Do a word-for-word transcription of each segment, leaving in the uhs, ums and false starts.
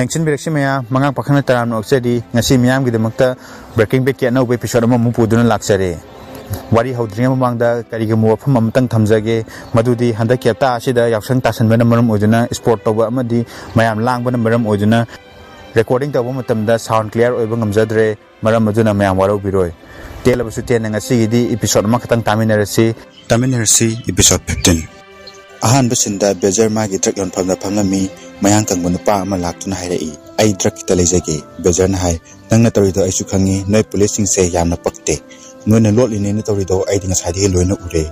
ꯌꯦꯡꯁꯤꯟꯕꯤꯔꯛꯁꯤ ꯃꯌꯥꯝ, ꯃꯉꯥꯡ ꯄꯥꯈꯪꯅ ꯇꯔꯥꯝꯅ ꯑꯣꯛꯆꯔꯤ꯫ ꯉꯁꯤ ꯃꯤꯌꯥꯝꯒꯤꯗꯃꯛꯇ Breaking Badꯀꯤ ꯑꯅꯧꯕ episode ꯑꯃꯃꯨꯛ ꯄꯨꯗꯨꯅ ꯂꯥꯛꯆꯔꯦ꯫ ꯋꯥꯔꯤ ꯍꯧꯗ꯭ꯔꯤꯉꯩ ꯃꯃꯥꯡꯗ ꯀꯔꯤꯒꯨꯝꯕ ꯋꯥꯐꯝ ꯑꯃꯇꯪ ꯊꯝꯖꯒꯦ, ꯃꯗꯨꯗꯤ ꯍꯟꯗꯛꯀꯤ ꯍꯞꯇꯥ ꯑꯁꯤꯗ ꯌꯥꯎꯁꯪ ꯇꯥꯁꯟꯕꯅ ꯃꯔꯝ ꯑꯣꯏꯗꯨꯅ sport ꯇꯧꯕ ꯑꯃꯗꯤ ꯃꯌꯥꯝ ꯂꯥꯡꯕꯅ ꯃꯔꯝ ꯑꯣꯏꯗꯨꯅ recording ꯇꯧꯕ ꯃꯇꯝꯗ sound clear ꯑꯣꯏꯕ ꯉꯝꯖꯗ꯭ꯔꯦ꯫ ꯃꯔꯝ ꯑꯗꯨꯅ ꯃꯌꯥꯝ ꯋꯥꯔꯧꯕꯤꯔꯣꯏ꯫ ꯇꯦꯜꯂꯕꯁꯨ ꯇꯦꯟꯅ ꯉꯁꯤꯒꯤꯗꯤ episode ꯑꯃꯈꯛꯇꯪ ꯇꯥꯃꯤꯟꯅꯔꯁꯤ꯫ ꯇꯥꯃꯤꯟꯅꯔꯁꯤ episode fifteen꯫ ꯑꯍꯥꯟꯕ sceneꯗ ꯕꯦꯖꯔ ꯃꯥꯒꯤ drug ꯌꯣꯟꯐꯝꯗ ꯐꯝꯂꯝꯃꯤ꯫ ꯃꯌꯥꯡ ꯀꯪꯕ ꯅꯨꯄꯥ ꯑꯃ ꯂꯥꯛꯇꯨꯅ ꯍꯥꯏꯔꯛꯏ, "ꯑꯩ drugꯀꯤꯇ ꯂꯩꯖꯒꯦ꯫" ꯕꯦꯖꯔꯅ ꯍꯥꯏ, "ꯅꯪꯅ ꯇꯧꯔꯤꯗꯣ ꯑꯩꯁꯨ ꯈꯪꯉꯤ, ꯅꯣꯏ policeꯁꯤꯡꯁꯦ ꯌꯥꯝꯅ ꯄꯛꯇꯦ꯫ ꯅꯣꯏꯅ ꯂꯣꯠꯂꯤꯅꯦꯅ ꯇꯧꯔꯤꯗꯣ ꯑꯩꯗꯤ ꯉꯁꯥꯏꯗꯒꯤ ꯂꯣꯏꯅ ꯎꯔꯦ꯫"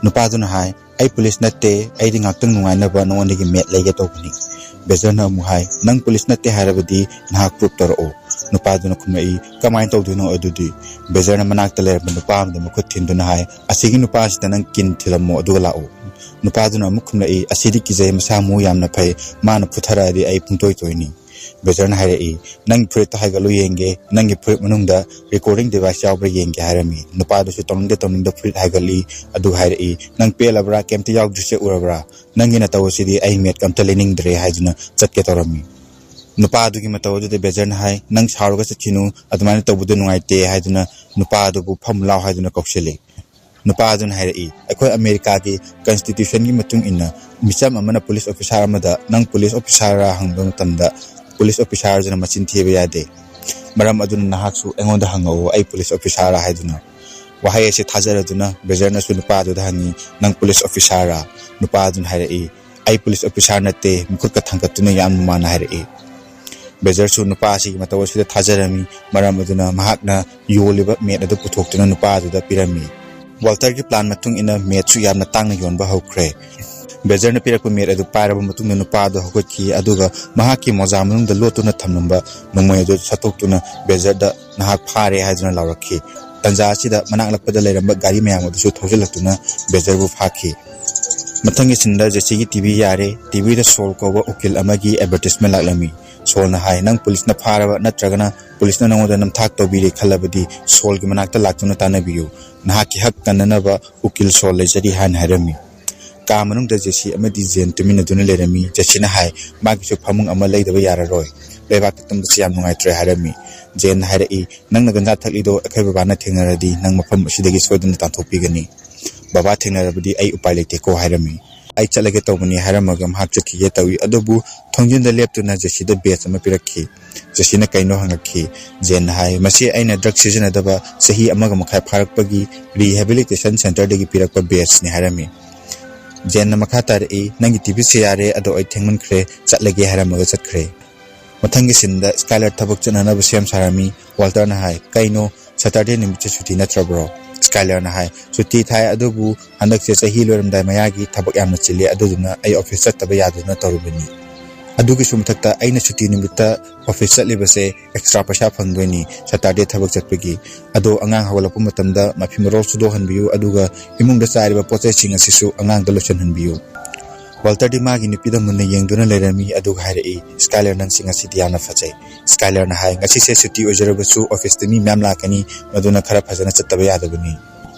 ꯅꯨꯄꯥꯗꯨꯅ ꯍꯥꯏ, "ꯑꯩ police ꯅꯠꯇꯦ, ꯑꯩꯗꯤ ꯉꯥꯛꯇꯪ ꯅꯨꯡꯉꯥꯏꯅꯕ ꯅꯉꯣꯟꯗꯒꯤ meth ꯂꯩꯒꯦ ꯇꯧꯕꯅꯤ꯫" ꯕꯦꯖꯔꯅ ꯑꯃꯨꯛ ꯍꯥꯏ, "ꯅꯪ police ꯅꯠꯇꯦ ꯍꯥꯏꯔꯕꯗꯤ ꯅꯍꯥꯛ proof ꯇꯧꯔꯛꯑꯣ꯫" ꯅꯨꯄꯥꯗꯨꯅ ꯈꯨꯝꯂꯛꯏ, "ꯀꯃꯥꯏꯅ ꯇꯧꯗꯣꯏꯅꯣ ꯑꯗꯨꯗꯤ?" ꯕꯦꯖꯔꯅ ꯃꯅꯥꯛꯇ ꯂꯩꯔꯝꯕ ꯅꯨꯄꯥ ꯑꯃꯗ ꯃꯈꯨꯠ ꯊꯤꯟꯗꯨꯅ ꯍꯥꯏ, "ꯑꯁꯤꯒꯤ ꯅꯨꯄꯥꯁꯤꯗ ꯅꯪ ꯀꯤꯟ ꯊꯤꯜꯂꯝꯃꯣ, ꯑꯗꯨꯒ ꯂꯥꯛꯑꯣ꯫" ꯅꯨꯄꯥꯗꯨꯅ ꯑꯃꯨꯛ ꯈꯨꯝꯂꯛꯏ, "ꯑꯁꯤꯗꯤ ꯀꯤꯖꯩ, ꯃꯁꯥ ꯃꯎ ꯌꯥꯝꯅ ꯐꯩ, ꯃꯥꯅ ꯐꯨꯊꯔꯛꯑꯗꯤ ꯑꯩ ꯄꯨꯡꯇꯣꯏ ꯇꯣꯏꯅꯤ꯫" ꯕꯦꯖꯔꯅ ꯍꯥꯏꯔꯛꯏ, "ꯅꯪꯒꯤ ꯐꯨꯔꯤꯠꯇ ꯍꯥꯏꯒꯠꯂꯨ ꯌꯦꯡꯒꯦ, ꯅꯪꯒꯤ ꯐꯨꯔꯤꯠ ꯃꯅꯨꯡꯗ recording device ꯌꯥꯎꯕ꯭ꯔꯥ ꯌꯦꯡꯒꯦ," ꯍꯥꯏꯔꯝꯃꯤ꯫ ꯅꯨꯄꯥꯗꯨꯁꯨ ꯇꯧꯅꯤꯡꯗ ꯇꯧꯅꯤꯡꯗ ꯐꯨꯔꯤꯠ ꯍꯥꯏꯒꯠꯂꯤ, ꯑꯗꯨꯒ ꯍꯥꯏꯔꯛꯏ, "ꯅꯪ ꯄꯦꯜꯂꯕ꯭ꯔꯥ? ꯀꯩꯝꯇ ꯌꯥꯎꯗ꯭ꯔꯤꯁꯦ ꯎꯔꯕ꯭ꯔꯥ? ꯅꯪꯒꯤ ꯅꯇꯧ ꯑꯁꯤꯗꯤ ꯑꯩ methꯀ ꯑꯝꯇ ꯂꯩꯅꯤꯡꯗ꯭ꯔꯦ," ꯍꯥꯏꯗꯨꯅ ꯆꯠꯀꯦ ꯇꯧꯔꯝꯃꯤ꯫ ꯅꯨꯄꯥ ꯑꯗꯨꯒꯤ ꯃꯇꯧ ꯑꯗꯨꯗ ꯕꯦꯖꯔꯅ ꯍꯥꯏ, "ꯅꯪ ꯁꯥꯎꯔꯒ ꯆꯠꯈꯤꯅꯨ, ꯑꯗꯨꯃꯥꯏꯅ ꯇꯧꯕꯗꯨ ꯅꯨꯡꯉꯥꯏꯇꯦ," ꯍꯥꯏꯗꯨꯅ ꯅꯨꯄꯥ ꯑꯗꯨꯕꯨ "ꯐꯝꯃꯨ ꯂꯥꯎ" ꯍꯥꯏꯗꯨꯅ ꯀꯧꯁꯤꯜꯂꯤ꯫ ꯅꯨꯄꯥ ꯑꯗꯨꯅ ꯍꯥꯏꯔꯛꯏ, "ꯑꯩꯈꯣꯏ ꯑꯃꯦꯔꯤꯀꯥꯒꯤ constitutionꯒꯤ ꯃꯇꯨꯡ ꯏꯟꯅ ꯃꯤꯆꯝ ꯑꯃꯅ police officer ꯑꯃꯗ 'ꯅꯪ police officerꯔꯥ?' ꯍꯪꯕ ꯃꯇꯝꯗ police officerꯗꯨꯅ ꯃꯆꯤꯟ ꯊꯤꯕ ꯌꯥꯗꯦ꯫ ꯃꯔꯝ ꯑꯗꯨꯅ ꯅꯍꯥꯛꯁꯨ ꯑꯩꯉꯣꯟꯗ ꯍꯪꯉꯛꯎ, ꯑꯩ police officerꯔꯥ ꯍꯥꯏꯗꯨꯅ꯫" ꯋꯥꯍꯩ ꯑꯁꯤ ꯊꯥꯖꯔꯗꯨꯅ ꯕꯦꯖꯔꯅꯁꯨ ꯅꯨꯄꯥ ꯑꯗꯨꯗ ꯍꯪꯉꯤ, "ꯅꯪ police officerꯔꯥ?" ꯅꯨꯄꯥ ꯑꯗꯨꯅ ꯍꯥꯏꯔꯛꯏ, "ꯑꯩ police officer ꯅꯠꯇꯦ꯫" ꯃꯈꯨꯠꯀ ꯊꯥꯡꯒꯠꯇꯨꯅ ꯌꯥꯝ ꯃꯃꯥꯟꯅ ꯍꯥꯏꯔꯛꯏ꯫ ꯕꯦꯖꯔꯁꯨ ꯅꯨꯄꯥ ꯑꯁꯤꯒꯤ ꯃꯇꯧ ꯑꯁꯤꯗ ꯊꯥꯖꯔꯝꯃꯤ, ꯃꯔꯝ ꯑꯗꯨꯅ ꯃꯍꯥꯛꯅ ꯌꯣꯜꯂꯤꯕ meth ꯑꯗꯨ ꯄꯨꯊꯣꯛꯇꯨꯅ ꯅꯨꯄꯥ ꯑꯗꯨꯗ ꯄꯤꯔꯝꯃꯤ꯫ ꯋꯥꯜꯇꯔꯒꯤ plan ꯃꯇꯨꯡ ꯏꯟꯅ methꯁꯨ ꯌꯥꯝꯅ ꯇꯥꯡꯅ ꯌꯣꯟꯕ ꯍꯧꯈ꯭ꯔꯦ꯫ ꯕꯦꯖꯔꯅ ꯄꯤꯔꯛꯄ meth ꯑꯗꯨ ꯄꯥꯏꯔꯕ ꯃꯇꯨꯡꯗ ꯅꯨꯄꯥ ꯑꯗꯨ ꯍꯧꯒꯠꯈꯤ, ꯑꯗꯨꯒ ꯃꯍꯥꯛꯀꯤ ꯃꯣꯖꯥ ꯃꯅꯨꯡꯗ ꯂꯣꯠꯇꯨꯅ ꯊꯝꯂꯝꯕ ꯅꯣꯡꯃꯩ ꯑꯗꯨ ꯁꯠꯇꯣꯛꯇꯨꯅ ꯕꯦꯖꯔꯗ "ꯅꯍꯥꯛ ꯐꯥꯔꯦ" ꯍꯥꯏꯗꯨꯅ ꯂꯥꯎꯔꯛꯈꯤ꯫ ꯇꯟꯖꯥ ꯑꯁꯤꯗ ꯃꯅꯥꯛ ꯅꯛꯄꯗ ꯂꯩꯔꯝꯕ ꯒꯥꯔꯤ ꯃꯌꯥꯝ ꯑꯗꯨꯁꯨ ꯊꯧꯖꯤꯜꯂꯛꯇꯨꯅ ꯕꯦꯖꯔꯕꯨ ꯐꯥꯈꯤ꯫ ꯃꯊꯪꯒꯤ sceneꯗ ꯖꯦꯁꯤꯒꯤ TV ꯌꯥꯔꯦ꯫ TVꯗ ꯁꯣꯜ ꯀꯧꯕ ꯎꯀꯤꯜ ꯑꯃꯒꯤ advertisement ꯂꯥꯛꯂꯝꯃꯤ꯫ ꯁꯣꯜꯅ ꯍꯥꯏ, "ꯅꯪ policeꯅ ꯐꯥꯔꯕ ꯅꯠꯇ꯭ꯔꯒꯅ policeꯅ ꯅꯉꯣꯟꯗ ꯅꯝꯊꯥꯛ ꯇꯧꯕꯤꯔꯦ ꯈꯜꯂꯕꯗꯤ ꯁꯣꯜꯒꯤ ꯃꯅꯥꯛꯇ ꯂꯥꯛꯇꯨꯅ ꯇꯥꯟꯅꯕꯤꯌꯨ꯫ ꯅꯍꯥꯛꯀꯤ ꯍꯛ ꯀꯟꯅꯅꯕ ꯎꯀꯤꯜ ꯁꯣꯜ ꯂꯩꯖꯔꯤ" ꯍꯥꯏꯅ ꯍꯥꯏꯔꯝꯃꯤ꯫ ꯀꯥ ꯃꯅꯨꯡꯗ ꯖꯦꯁꯤ ꯑꯃꯗꯤ ꯖꯦꯟ ꯇꯨꯃꯤꯟꯅꯗꯨꯅ ꯂꯩꯔꯝꯃꯤ꯫ ꯖꯦꯁꯤꯅ ꯍꯥꯏ, "ꯃꯥꯒꯤꯁꯨ ꯐꯃꯨꯡ ꯑꯃ ꯂꯩꯗꯕ ꯌꯥꯔꯔꯣꯏ꯫ ꯂꯩꯕꯥꯛꯇ ꯇꯨꯝꯕꯁꯤ ꯌꯥꯝ ꯅꯨꯡꯉꯥꯏꯇ꯭ꯔꯦ" ꯍꯥꯏꯔꯝꯃꯤ꯫ ꯖꯦꯟꯅ ꯍꯥꯏꯔꯛꯏ, "ꯅꯪꯅ ꯒꯟꯖꯥ ꯊꯛꯂꯤꯗꯣ ꯑꯩꯈꯣꯏ ꯕꯕꯥꯅ ꯊꯦꯡꯅꯔꯗꯤ ꯅꯪ ꯃꯐꯝ ꯑꯁꯤꯗꯒꯤ ꯁꯣꯏꯗꯅ ꯇꯥꯟꯊꯣꯛꯄꯤꯒꯅꯤ꯫ ꯕꯕꯥ ꯊꯦꯡꯅꯔꯕꯗꯤ ꯑꯩ ꯎꯄꯥꯏ ꯂꯩꯇꯦꯀꯣ" ꯍꯥꯏꯔꯝꯃꯤ꯫ "ꯑꯩ ꯆꯠꯂꯒꯦ ꯇꯧꯕꯅꯤ" ꯍꯥꯏꯔꯝꯃꯒ ꯃꯍꯥꯛ ꯆꯠꯈꯤꯒꯦ ꯇꯧꯏ꯫ ꯑꯗꯨꯕꯨ ꯊꯣꯡꯖꯤꯟꯗ ꯂꯦꯞꯇꯨꯅ ꯖꯦꯁꯤꯗ ꯕꯦꯖ ꯑꯃ ꯄꯤꯔꯛꯈꯤ꯫ ꯖꯦꯁꯤꯅ ꯀꯩꯅꯣ ꯍꯪꯉꯛꯈꯤ꯫ ꯖꯦꯟꯅ ꯍꯥꯏ, "ꯃꯁꯤ ꯑꯩꯅ ꯗ꯭ꯔꯒ ꯁꯤꯖꯤꯟꯅꯗꯕ ꯆꯍꯤ ꯑꯃꯒ ꯃꯈꯥꯏ ꯐꯥꯔꯛꯄꯒꯤ ꯔꯤꯍꯦꯕꯤꯂꯤꯇꯦꯁꯟ ꯁꯦꯟꯇꯔꯗꯒꯤ ꯄꯤꯔꯛꯄ ꯕꯦꯖꯅꯤ" ꯍꯥꯏꯔꯝꯃꯤ꯫ ꯖꯦꯟꯅ ꯃꯈꯥ ꯇꯥꯔꯛꯏ, "ꯅꯪꯒꯤ ꯇꯤꯚꯤꯁꯦ ꯌꯥꯔꯦ, ꯑꯗꯣ ꯑꯩ ꯊꯦꯡꯃꯟꯈ꯭ꯔꯦ, ꯆꯠꯂꯒꯦ" ꯍꯥꯏꯔꯝꯃꯒ ꯆꯠꯈ꯭ꯔꯦ꯫ ꯃꯊꯪꯒꯤ ꯁꯤꯟꯗ ꯁ꯭ꯀꯥꯏꯂꯔ ꯊꯕꯛ ꯆꯠꯅꯅꯕ ꯁꯦꯝ ꯁꯥꯔꯝꯃꯤ꯫ ꯋꯥꯜꯇꯔꯅ ꯍꯥꯏ, "ꯀꯩꯅꯣ, ꯁꯇꯔꯗꯦ ꯅꯨꯃꯤꯠꯁꯦ ꯁꯨꯇꯤ ꯅꯠꯇ꯭ꯔꯕ꯭ꯔꯣ?" ꯁ꯭ꯀꯥꯏꯂꯔꯅ ꯍꯥꯏ, "ꯁꯨꯇꯤ ꯊꯥꯏ, ꯑꯗꯨꯕꯨ ꯍꯟꯗꯛꯁꯦ ꯆꯍꯤ ꯂꯣꯏꯔꯝꯗꯥꯏ ꯃꯌꯥꯒꯤ ꯊꯕꯛ ꯌꯥꯝꯅ ꯆꯤꯜꯂꯤ, ꯑꯗꯨꯗꯨꯅ ꯑꯩ ꯑꯣꯐꯤꯁ ꯆꯠꯇꯕ ꯌꯥꯗꯗꯨꯅ ꯇꯧꯔꯤꯕꯅꯤ꯫ ꯑꯗꯨꯒꯤꯁꯨ ꯃꯊꯛꯇ ꯑꯩꯅ ꯁꯨꯇꯤ ꯅꯨꯃꯤꯠꯇ ꯑꯣꯐꯤꯁ ꯆꯠꯂꯤꯕꯁꯦ ꯑꯦꯛꯁꯇ꯭ꯔꯥ ꯄꯩꯁꯥ ꯐꯪꯗꯣꯏꯅꯤ ꯁꯇꯔꯗꯦ ꯊꯕꯛ ꯆꯠꯄꯒꯤ꯫ ꯑꯗꯣ ꯑꯉꯥꯡ ꯍꯧꯒꯠꯂꯛꯄ ꯃꯇꯝꯗ ꯃꯐꯤ ꯃꯔꯣꯜ ꯁꯨꯗꯣꯛꯍꯟꯕꯤꯌꯨ, ꯑꯗꯨꯒ ꯏꯃꯨꯡꯗ ꯆꯥꯏꯔꯤꯕ ꯄꯣꯠ ꯆꯩꯁꯤꯡ ꯑꯁꯤꯁꯨ ꯑꯉꯥꯡꯗ ꯂꯣꯏꯁꯤꯟꯍꯟꯕꯤꯌꯨ"꯫ ꯋꯥꯜꯇꯔꯗꯤ ꯃꯥꯒꯤ ꯅꯨꯄꯤꯗ ꯃꯨꯟꯅ ꯌꯦꯡꯗꯨꯅ ꯂꯩꯔꯝꯃꯤ, ꯑꯗꯨꯒ ꯍꯥꯏꯔꯛꯏ, "ꯁ꯭ꯀꯥꯏꯂꯔ, ꯅꯪꯁꯤ ꯉꯁꯤꯗꯤ ꯌꯥꯝꯅ ꯐꯖꯩ"꯫ ꯁ꯭ꯀꯥꯏꯂꯔꯅ ꯍꯥꯏ, "ꯉꯁꯤꯁꯦ ꯁꯨꯇꯤ ꯑꯣꯏꯖꯔꯕꯁꯨ ꯑꯣꯐꯤꯁꯇ ꯃꯤ ꯃꯌꯥꯝ ꯂꯥꯛꯀꯅꯤ, ꯃꯗꯨꯅ ꯈꯔ ꯐꯖꯅ ꯆꯠꯇꯕ ꯌꯥꯗꯕꯅꯤ"꯫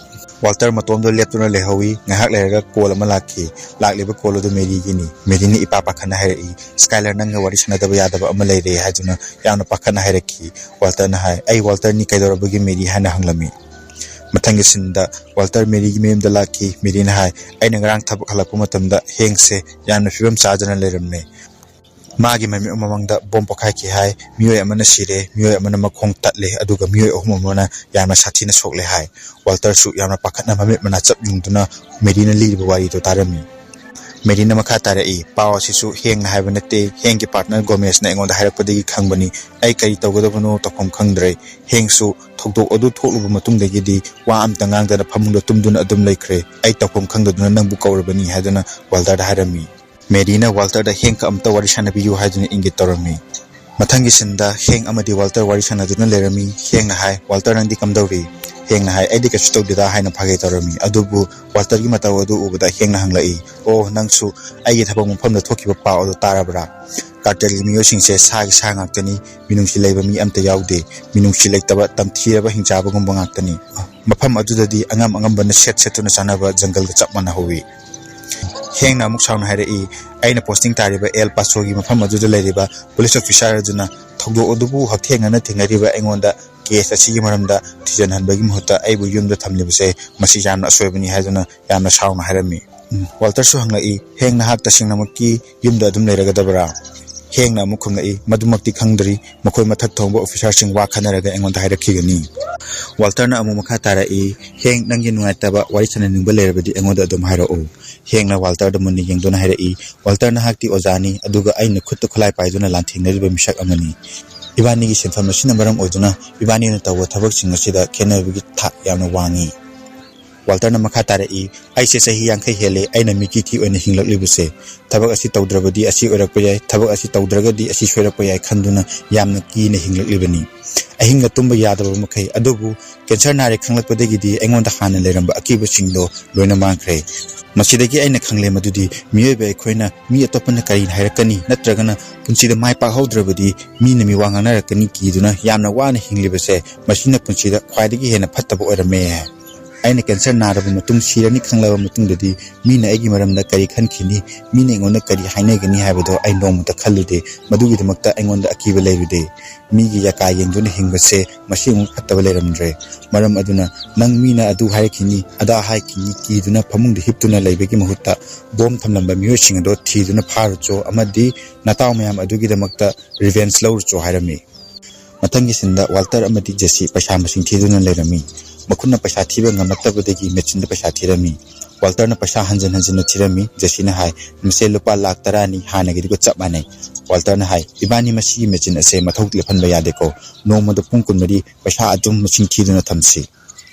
ꯋꯥꯜꯇꯔ ꯃꯇꯣꯝꯗ ꯂꯦꯞꯇꯨꯅ ꯂꯩꯍꯧꯏ꯫ ꯉꯥꯏꯍꯥꯛ ꯂꯩꯔꯒ ꯀꯣꯜ ꯑꯃ ꯂꯥꯛꯈꯤ꯫ ꯂꯥꯛꯂꯤꯕ ꯀꯣꯜ ꯑꯗꯨ ꯃꯦꯔꯤꯒꯤꯅꯤ꯫ ꯃꯦꯔꯤꯅ ꯏꯄꯥ ꯄꯥꯈꯠꯅ ꯍꯥꯏꯔꯛꯏ, "ꯁ꯭ꯀꯥꯏꯂꯔ, ꯅꯪꯒ ꯋꯥꯔꯤ ꯁꯥꯟꯅꯗꯕ ꯌꯥꯗꯕ ꯑꯃ ꯂꯩꯔꯦ" ꯍꯥꯏꯗꯨꯅ ꯌꯥꯝꯅ ꯄꯥꯈꯠꯅ ꯍꯥꯏꯔꯛꯈꯤ꯫ ꯋꯥꯜꯇꯔꯅ ꯍꯥꯏ, "ꯑꯩ ꯋꯥꯜꯇꯔꯅꯤ, ꯀꯩꯗꯧꯔꯕꯒꯦ ꯃꯦꯔꯤ?" ꯍꯥꯏꯅ ꯍꯪꯂꯝꯃꯤ꯫ ꯃꯊꯪꯒꯤ ꯁꯤꯟꯗ ꯋꯥꯜꯇꯔ ꯃꯦꯔꯤꯒꯤ ꯃꯌꯨꯝꯗ ꯂꯥꯛꯈꯤ꯫ ꯃꯦꯔꯤꯅ ꯍꯥꯏ, "ꯑꯩꯅ ꯉꯔꯥꯡ ꯊꯕꯛ ꯍꯜꯂꯛꯄ ꯃꯇꯝꯗ ꯍꯦꯡꯁꯦ ꯌꯥꯝꯅ ꯐꯤꯕꯝ ꯆꯥꯗꯅ ꯂꯩꯔꯝꯃꯦ꯫ ꯃꯥꯒꯤ ꯃꯃꯤꯠ ꯃꯃꯥꯡꯗ ꯕꯣꯝ ꯄꯣꯈꯥꯏꯈꯤ" ꯍꯥꯏ꯫ "ꯃꯤꯑꯣꯏ ꯑꯃꯅ ꯁꯤꯔꯦ, ꯃꯤꯑꯣꯏ ꯑꯃꯅ ꯃꯈꯣꯡ ꯇꯠꯂꯦ, ꯑꯗꯨꯒ ꯃꯤꯑꯣꯏ ꯑꯍꯨꯝ ꯑꯃꯅ ꯌꯥꯝꯅ ꯁꯥꯊꯤꯅ ꯁꯣꯛꯂꯦ" ꯍꯥꯏ꯫ ꯋꯥꯜꯇꯔꯁꯨ ꯌꯥꯝꯅ ꯄꯥꯈꯠꯅ ꯃꯃꯤꯠ ꯃꯅꯥ ꯆꯞ ꯌꯨꯡꯗꯨꯅ ꯃꯦꯔꯤꯅ ꯂꯤꯔꯤꯕ ꯋꯥꯔꯤꯗꯨ ꯇꯥꯔꯝꯃꯤ꯫ ꯃꯦꯔꯤꯅ ꯃꯈꯥ ꯇꯥꯔꯛꯏ, "ꯄꯥꯎ ꯑꯁꯤꯁꯨ ꯍꯦꯡꯅ ꯍꯥꯏꯕ ꯅꯠꯇꯦ, ꯍꯦꯡꯒꯤ ꯄꯥꯔꯠꯅꯔ ꯒꯣꯃꯦꯁꯅ ꯑꯩꯉꯣꯟꯗ ꯍꯥꯏꯔꯛꯄꯗꯒꯤ ꯈꯪꯕꯅꯤ꯫ ꯑꯩ ꯀꯔꯤ ꯇꯧꯒꯗꯕꯅꯣ ꯇꯧꯐꯝ ꯈꯪꯗ꯭ꯔꯦ꯫ ꯍꯦꯡꯁꯨ ꯊꯧꯗꯣꯛ ꯑꯗꯨ ꯊꯣꯛꯂꯨꯕ ꯃꯇꯨꯡꯗꯒꯤꯗꯤ ꯋꯥ ꯑꯝꯇ ꯉꯥꯡꯗꯅ ꯐꯃꯨꯡꯗ ꯇꯨꯝꯗꯨꯅ ꯑꯗꯨꯝ ꯂꯩꯈ꯭ꯔꯦ꯫ ꯑꯩ ꯇꯧꯐꯝ ꯈꯪꯗꯗꯨꯅ ꯅꯪꯕꯨ ꯀꯧꯔꯕꯅꯤ" ꯍꯥꯏꯗꯨꯅ ꯋꯥꯜꯇꯔꯗ ꯍꯥꯏꯔꯝꯃꯤ꯫ ꯃꯦꯔꯤꯅ ꯋꯥꯜꯇꯔꯗ ꯍꯦꯡꯒ ꯑꯝꯇ ꯋꯥꯔꯤ ꯁꯥꯟꯅꯕꯤꯌꯨ ꯍꯥꯏꯗꯨꯅ ꯏꯪꯒꯤꯠ ꯇꯧꯔꯝꯃꯤ꯫ ꯃꯊꯪꯒꯤ ꯁꯤꯟꯗ ꯍꯦꯡ ꯑꯃꯗꯤ ꯋꯥꯜꯇꯔ ꯋꯥꯔꯤ ꯁꯥꯟꯅꯗꯨꯅ ꯂꯩꯔꯝꯃꯤ꯫ ꯍꯦꯡꯅ ꯍꯥꯏ, "ꯋꯥꯜꯇꯔ, ꯅꯪꯗꯤ ꯀꯝꯗꯧꯔꯤ?" ꯍꯦꯡꯅ ꯍꯥꯏ, "ꯑꯩꯗꯤ ꯀꯩꯁꯨ ꯇꯧꯗꯦꯗ" ꯍꯥꯏꯅ ꯐꯥꯒꯤ ꯇꯧꯔꯝꯃꯤ꯫ ꯑꯗꯨꯕꯨ ꯋꯥꯜꯇꯔꯒꯤ ꯃꯇꯧ ꯑꯗꯨ ꯎꯕꯗ ꯍꯦꯡꯅ ꯍꯪꯂꯛꯏ, "ꯑꯣ, ꯅꯪꯁꯨ ꯑꯩꯒꯤ ꯊꯕꯛ ꯃꯐꯝꯗ ꯊꯣꯛꯈꯤꯕ ꯄꯥꯎ ꯑꯗꯨ ꯇꯥꯔꯕ꯭ꯔꯥ? ꯀꯥꯔꯇꯦꯜꯒꯤ ꯃꯤꯑꯣꯏꯁꯤꯡꯁꯦ ꯁꯥꯒꯤ ꯁꯥ ꯉꯥꯛꯇꯅꯤ, ꯃꯤꯅꯨꯡꯁꯤ ꯂꯩꯕ ꯃꯤ ꯑꯝꯇ ꯌꯥꯎꯗꯦ꯫ ꯃꯤꯅꯨꯡꯁꯤ ꯂꯩꯇꯕ, ꯇꯝꯊꯤꯔꯕ ꯍꯤꯡꯆꯥꯕꯒꯨꯝꯕ ꯉꯥꯛꯇꯅꯤ꯫ ꯃꯐꯝ ꯑꯗꯨꯗꯗꯤ ꯑꯉꯝ ꯑꯉꯝꯕꯅ ꯁꯦꯠ ꯁꯦꯠꯇꯨꯅ ꯆꯥꯅꯕ ꯖꯪꯒꯜꯒ ꯆꯞ ꯃꯥꯟꯅꯍꯧꯋꯤ"꯫ ꯍꯦꯡꯅ ꯑꯃꯨꯛ ꯁꯥꯎꯅ ꯍꯥꯏꯔꯛꯏ, "ꯑꯩꯅ posting ꯇꯥꯔꯤꯕ ꯑꯦꯜ ꯄꯥꯁꯣꯒꯤ ꯃꯐꯝ ꯑꯗꯨꯗ ꯂꯩꯔꯤꯕ police officer ꯑꯗꯨꯅ ꯊꯧꯗꯣꯛ ꯑꯗꯨꯕꯨ ꯍꯛꯊꯦꯡꯅꯅ ꯊꯦꯡꯅꯔꯤꯕ ꯑꯩꯉꯣꯟꯗ case ꯑꯁꯤꯒꯤ ꯃꯔꯝꯗ ꯊꯤꯖꯤꯟꯍꯟꯕꯒꯤ ꯃꯍꯨꯠꯇ ꯑꯩꯕꯨ ꯌꯨꯝꯗ ꯊꯝꯂꯤꯕꯁꯦ ꯃꯁꯤ ꯌꯥꯝꯅ ꯑꯁꯣꯏꯕꯅꯤ" ꯍꯥꯏꯗꯨꯅ ꯌꯥꯝꯅ ꯁꯥꯎꯅ ꯍꯥꯏꯔꯝꯃꯤ꯫ ꯎꯝ, ꯋꯥꯜꯇꯔꯁꯨ ꯍꯪꯂꯛꯏ, "ꯍꯦꯡ, ꯅꯍꯥꯛ ꯇꯁꯦꯡꯅꯃꯛꯀꯤ ꯌꯨꯝꯗ ꯑꯗꯨꯝ ꯂꯩꯔꯒꯗꯕꯔꯥ?" ꯍꯦꯡꯅ ꯑꯃꯨꯛ ꯈꯨꯝꯂꯛꯏ, "ꯃꯗꯨꯃꯛꯇꯤ ꯈꯪꯗ꯭ꯔꯤ, ꯃꯈꯣꯏ ꯃꯊꯛ ꯊꯣꯡꯕ officerꯁꯤꯡ ꯋꯥ ꯈꯟꯅꯔꯒ ꯑꯩꯉꯣꯟꯗ ꯍꯥꯏꯔꯛꯈꯤꯒꯅꯤ"꯫ ꯋꯥꯜꯇꯔꯅ ꯑꯃꯨꯛ ꯃꯈꯥ ꯇꯥꯔꯛꯏ, "ꯍꯦꯡ, ꯅꯪꯒꯤ ꯅꯨꯡꯉꯥꯏꯇꯕ ꯋꯥꯔꯤ ꯁꯥꯟꯅꯅꯤꯡꯕ ꯂꯩꯔꯕꯗꯤ ꯑꯩꯉꯣꯟꯗ ꯑꯗꯨꯝ ꯍꯥꯏꯔꯛꯎ"꯫ ꯍꯦꯡꯅ ꯋꯥꯜꯇꯔꯗ ꯃꯨꯟꯅ ꯌꯦꯡꯗꯨꯅ ꯍꯥꯏꯔꯛꯏ, "ꯋꯥꯜꯇꯔ, ꯅꯍꯥꯛꯇꯤ ꯑꯣꯖꯥꯅꯤ, ꯑꯗꯨꯒ ꯑꯩꯅ ꯈꯨꯠꯇ ꯈꯨꯠꯂꯥꯏ ꯄꯥꯏꯗꯨꯅ ꯂꯥꯟꯊꯦꯡꯅꯔꯤꯕ ꯃꯤꯁꯛ ꯑꯃꯅꯤ꯫ ꯏꯕꯥꯅꯤꯒꯤ ꯁꯤꯟꯐꯝ ꯑꯁꯤꯅ ꯃꯔꯝ ꯑꯣꯏꯗꯨꯅ ꯏꯕꯥꯅꯤꯅ ꯇꯧꯕ ꯊꯕꯛꯁꯤꯡ ꯑꯁꯤꯗ ꯈꯦꯠꯅꯕꯒꯤ ꯊꯥꯛ ꯌꯥꯝꯅ ꯋꯥꯡꯏ"꯫ ꯋꯥꯜꯇꯔꯅ ꯃꯈꯥ ꯇꯥꯔꯛꯏ, "ꯑꯩꯁꯦ ꯆꯍꯤ ꯌꯥꯡꯈꯩ ꯍꯦꯜꯂꯦ ꯑꯩꯅ ꯃꯤꯀꯤ ꯊꯤ ꯑꯣꯏꯅ ꯍꯤꯡꯂꯛꯂꯤꯕꯁꯦ꯫ ꯊꯕꯛ ꯑꯁꯤ ꯇꯧꯗ꯭ꯔꯕꯗꯤ ꯑꯁꯤ ꯑꯣꯏꯔꯛꯄ ꯌꯥꯏ, ꯊꯕꯛ ꯑꯁꯤ ꯇꯧꯗ꯭ꯔꯒꯗꯤ ꯑꯁꯤ ꯁꯣꯏꯔꯛꯄ ꯌꯥꯏ ꯈꯟꯗꯨꯅ ꯌꯥꯝꯅ ꯀꯤꯅ ꯍꯤꯡꯂꯛꯂꯤꯕꯅꯤ꯫ ꯑꯍꯤꯡꯗ ꯇꯨꯝꯕ ꯌꯥꯗꯕ ꯃꯈꯩ꯫ ꯑꯗꯨꯕꯨ cancer ꯅꯥꯔꯦ ꯈꯪꯂꯛꯄꯗꯒꯤꯗꯤ ꯑꯩꯉꯣꯟꯗ ꯍꯥꯟꯅ ꯂꯩꯔꯝꯕ ꯑꯀꯤꯕꯁꯤꯡꯗꯣ ꯂꯣꯏꯅ ꯃꯥꯡꯈ꯭ꯔꯦ꯫ ꯃꯁꯤꯗꯒꯤ ꯑꯩꯅ ꯈꯪꯂꯦ ꯃꯗꯨꯗꯤ ꯃꯤꯑꯣꯏꯕ ꯑꯩꯈꯣꯏꯅ ꯃꯤ ꯑꯇꯣꯞꯄꯅ ꯀꯔꯤ ꯍꯥꯏꯔꯛꯀꯅꯤ ꯅꯠꯇ꯭ꯔꯒꯅ ꯄꯨꯟꯁꯤꯗ ꯃꯥꯏ ꯄꯥꯛꯍꯧꯗ꯭ꯔꯕꯗꯤ ꯃꯤꯅ ꯃꯤꯋꯥ ꯉꯥꯡꯅꯔꯛꯀꯅꯤ ꯀꯤꯗꯨꯅ ꯌꯥꯝꯅ ꯋꯥꯅ ꯍꯤꯡꯂꯤꯕꯁꯦ ꯃꯁꯤꯅ ꯄꯨꯟꯁꯤꯗ ꯈ꯭ꯋꯥꯏꯗꯒꯤ ꯍꯦꯟꯅ ꯐꯠꯇꯕ ꯑꯣꯏꯔꯝꯃꯦ꯫ ꯑꯩꯅ cancer ꯅꯥꯔꯕ ꯃꯇꯨꯡ, ꯁꯤꯔꯅꯤ ꯈꯪꯂꯕ ꯃꯇꯨꯡꯗꯗꯤ ꯃꯤꯅ ꯑꯩꯒꯤ ꯃꯔꯝꯗ ꯀꯔꯤ ꯈꯟꯈꯤꯅꯤ, ꯃꯤꯅ ꯑꯩꯉꯣꯟꯗ ꯀꯔꯤ ꯍꯥꯏꯅꯒꯅꯤ ꯍꯥꯏꯕꯗꯣ ꯑꯩ ꯅꯣꯡꯃꯇ ꯈꯜꯂꯨꯗꯦ꯫ ꯃꯗꯨꯒꯤꯗꯃꯛꯇ ꯑꯩꯉꯣꯟꯗ ꯑꯀꯤꯕ ꯂꯩꯔꯨꯗꯦ꯫ ꯃꯤꯒꯤ ꯌꯥꯀꯥ ꯌꯦꯡꯗꯨꯅ ꯍꯤꯡꯕꯁꯦ ꯃꯁꯤꯃꯨꯛ ꯐꯠꯇꯕ ꯂꯩꯔꯝꯗ꯭ꯔꯦ꯫ ꯃꯔꯝ ꯑꯗꯨꯅ ꯅꯪ ꯃꯤꯅ ꯑꯗꯨ ꯍꯥꯏꯔꯛꯈꯤꯅꯤ, ꯑꯗꯥ ꯍꯥꯏꯈꯤꯅꯤ ꯀꯤꯗꯨꯅ ꯐꯃꯨꯡꯗ ꯍꯤꯞꯇꯨꯅ ꯂꯩꯕꯒꯤ ꯃꯍꯨꯠꯇ ꯕꯣꯝ ꯊꯝꯂꯝꯕ ꯃꯤꯑꯣꯏꯁꯤꯡ ꯑꯗꯣ ꯊꯤꯗꯨꯅ ꯐꯥꯔꯨꯆꯣ ꯑꯃꯗꯤ ꯅꯇꯥꯎ ꯃꯌꯥꯝ ꯑꯗꯨꯒꯤꯗꯃꯛꯇ revenge ꯂꯧꯔꯨꯆꯣ" ꯍꯥꯏꯔꯝꯃꯤ꯫ ꯃꯊꯪꯒꯤ ꯁꯤꯟꯗ ꯋꯥꯜꯇꯔ ꯑꯃꯗꯤ ꯖꯦꯁꯤ ꯄꯩꯁꯥ ꯃꯁꯤꯡ ꯊꯤꯗꯨꯅ ꯂꯩꯔꯝꯃꯤ꯫ ꯃꯈꯨꯠꯅ ꯄꯩꯁꯥ ꯊꯤꯕ ꯉꯝꯂꯛꯇꯕꯗꯒꯤ ꯃꯦꯆꯤꯟꯗ ꯄꯩꯁꯥ ꯊꯤꯔꯝꯃꯤ꯫ ꯋꯥꯜꯇꯔꯅ ꯄꯩꯁꯥ ꯍꯟꯖꯤꯟ ꯍꯟꯖꯤꯟꯅ ꯊꯤꯔꯝꯃꯤ꯫ ꯖꯦꯁꯤꯅ ꯍꯥꯏ, "ꯃꯁꯦ ꯂꯨꯄꯥ ꯂꯥꯛ ꯇꯔꯥꯅꯤ, ꯍꯥꯟꯅꯒꯤꯗꯨꯒ ꯆꯞ ꯃꯥꯟꯅꯩ"꯫ ꯋꯥꯜꯇꯔꯅ ꯍꯥꯏ, "ꯏꯕꯥꯅꯤ ꯃꯁꯤꯒꯤ ꯃꯦꯆꯤꯟ ꯑꯁꯦ ꯃꯊꯧ ꯂꯦꯞꯍꯟꯕ ꯌꯥꯗꯦꯀꯣ꯫ ꯅꯣꯡꯃꯗ ꯄꯨꯡ ꯀꯨꯟꯃꯔꯤ ꯄꯩꯁꯥ ꯑꯗꯨꯝ ꯃꯁꯤꯡ ꯊꯤꯗꯨꯅ ꯊꯝꯁꯤ"꯫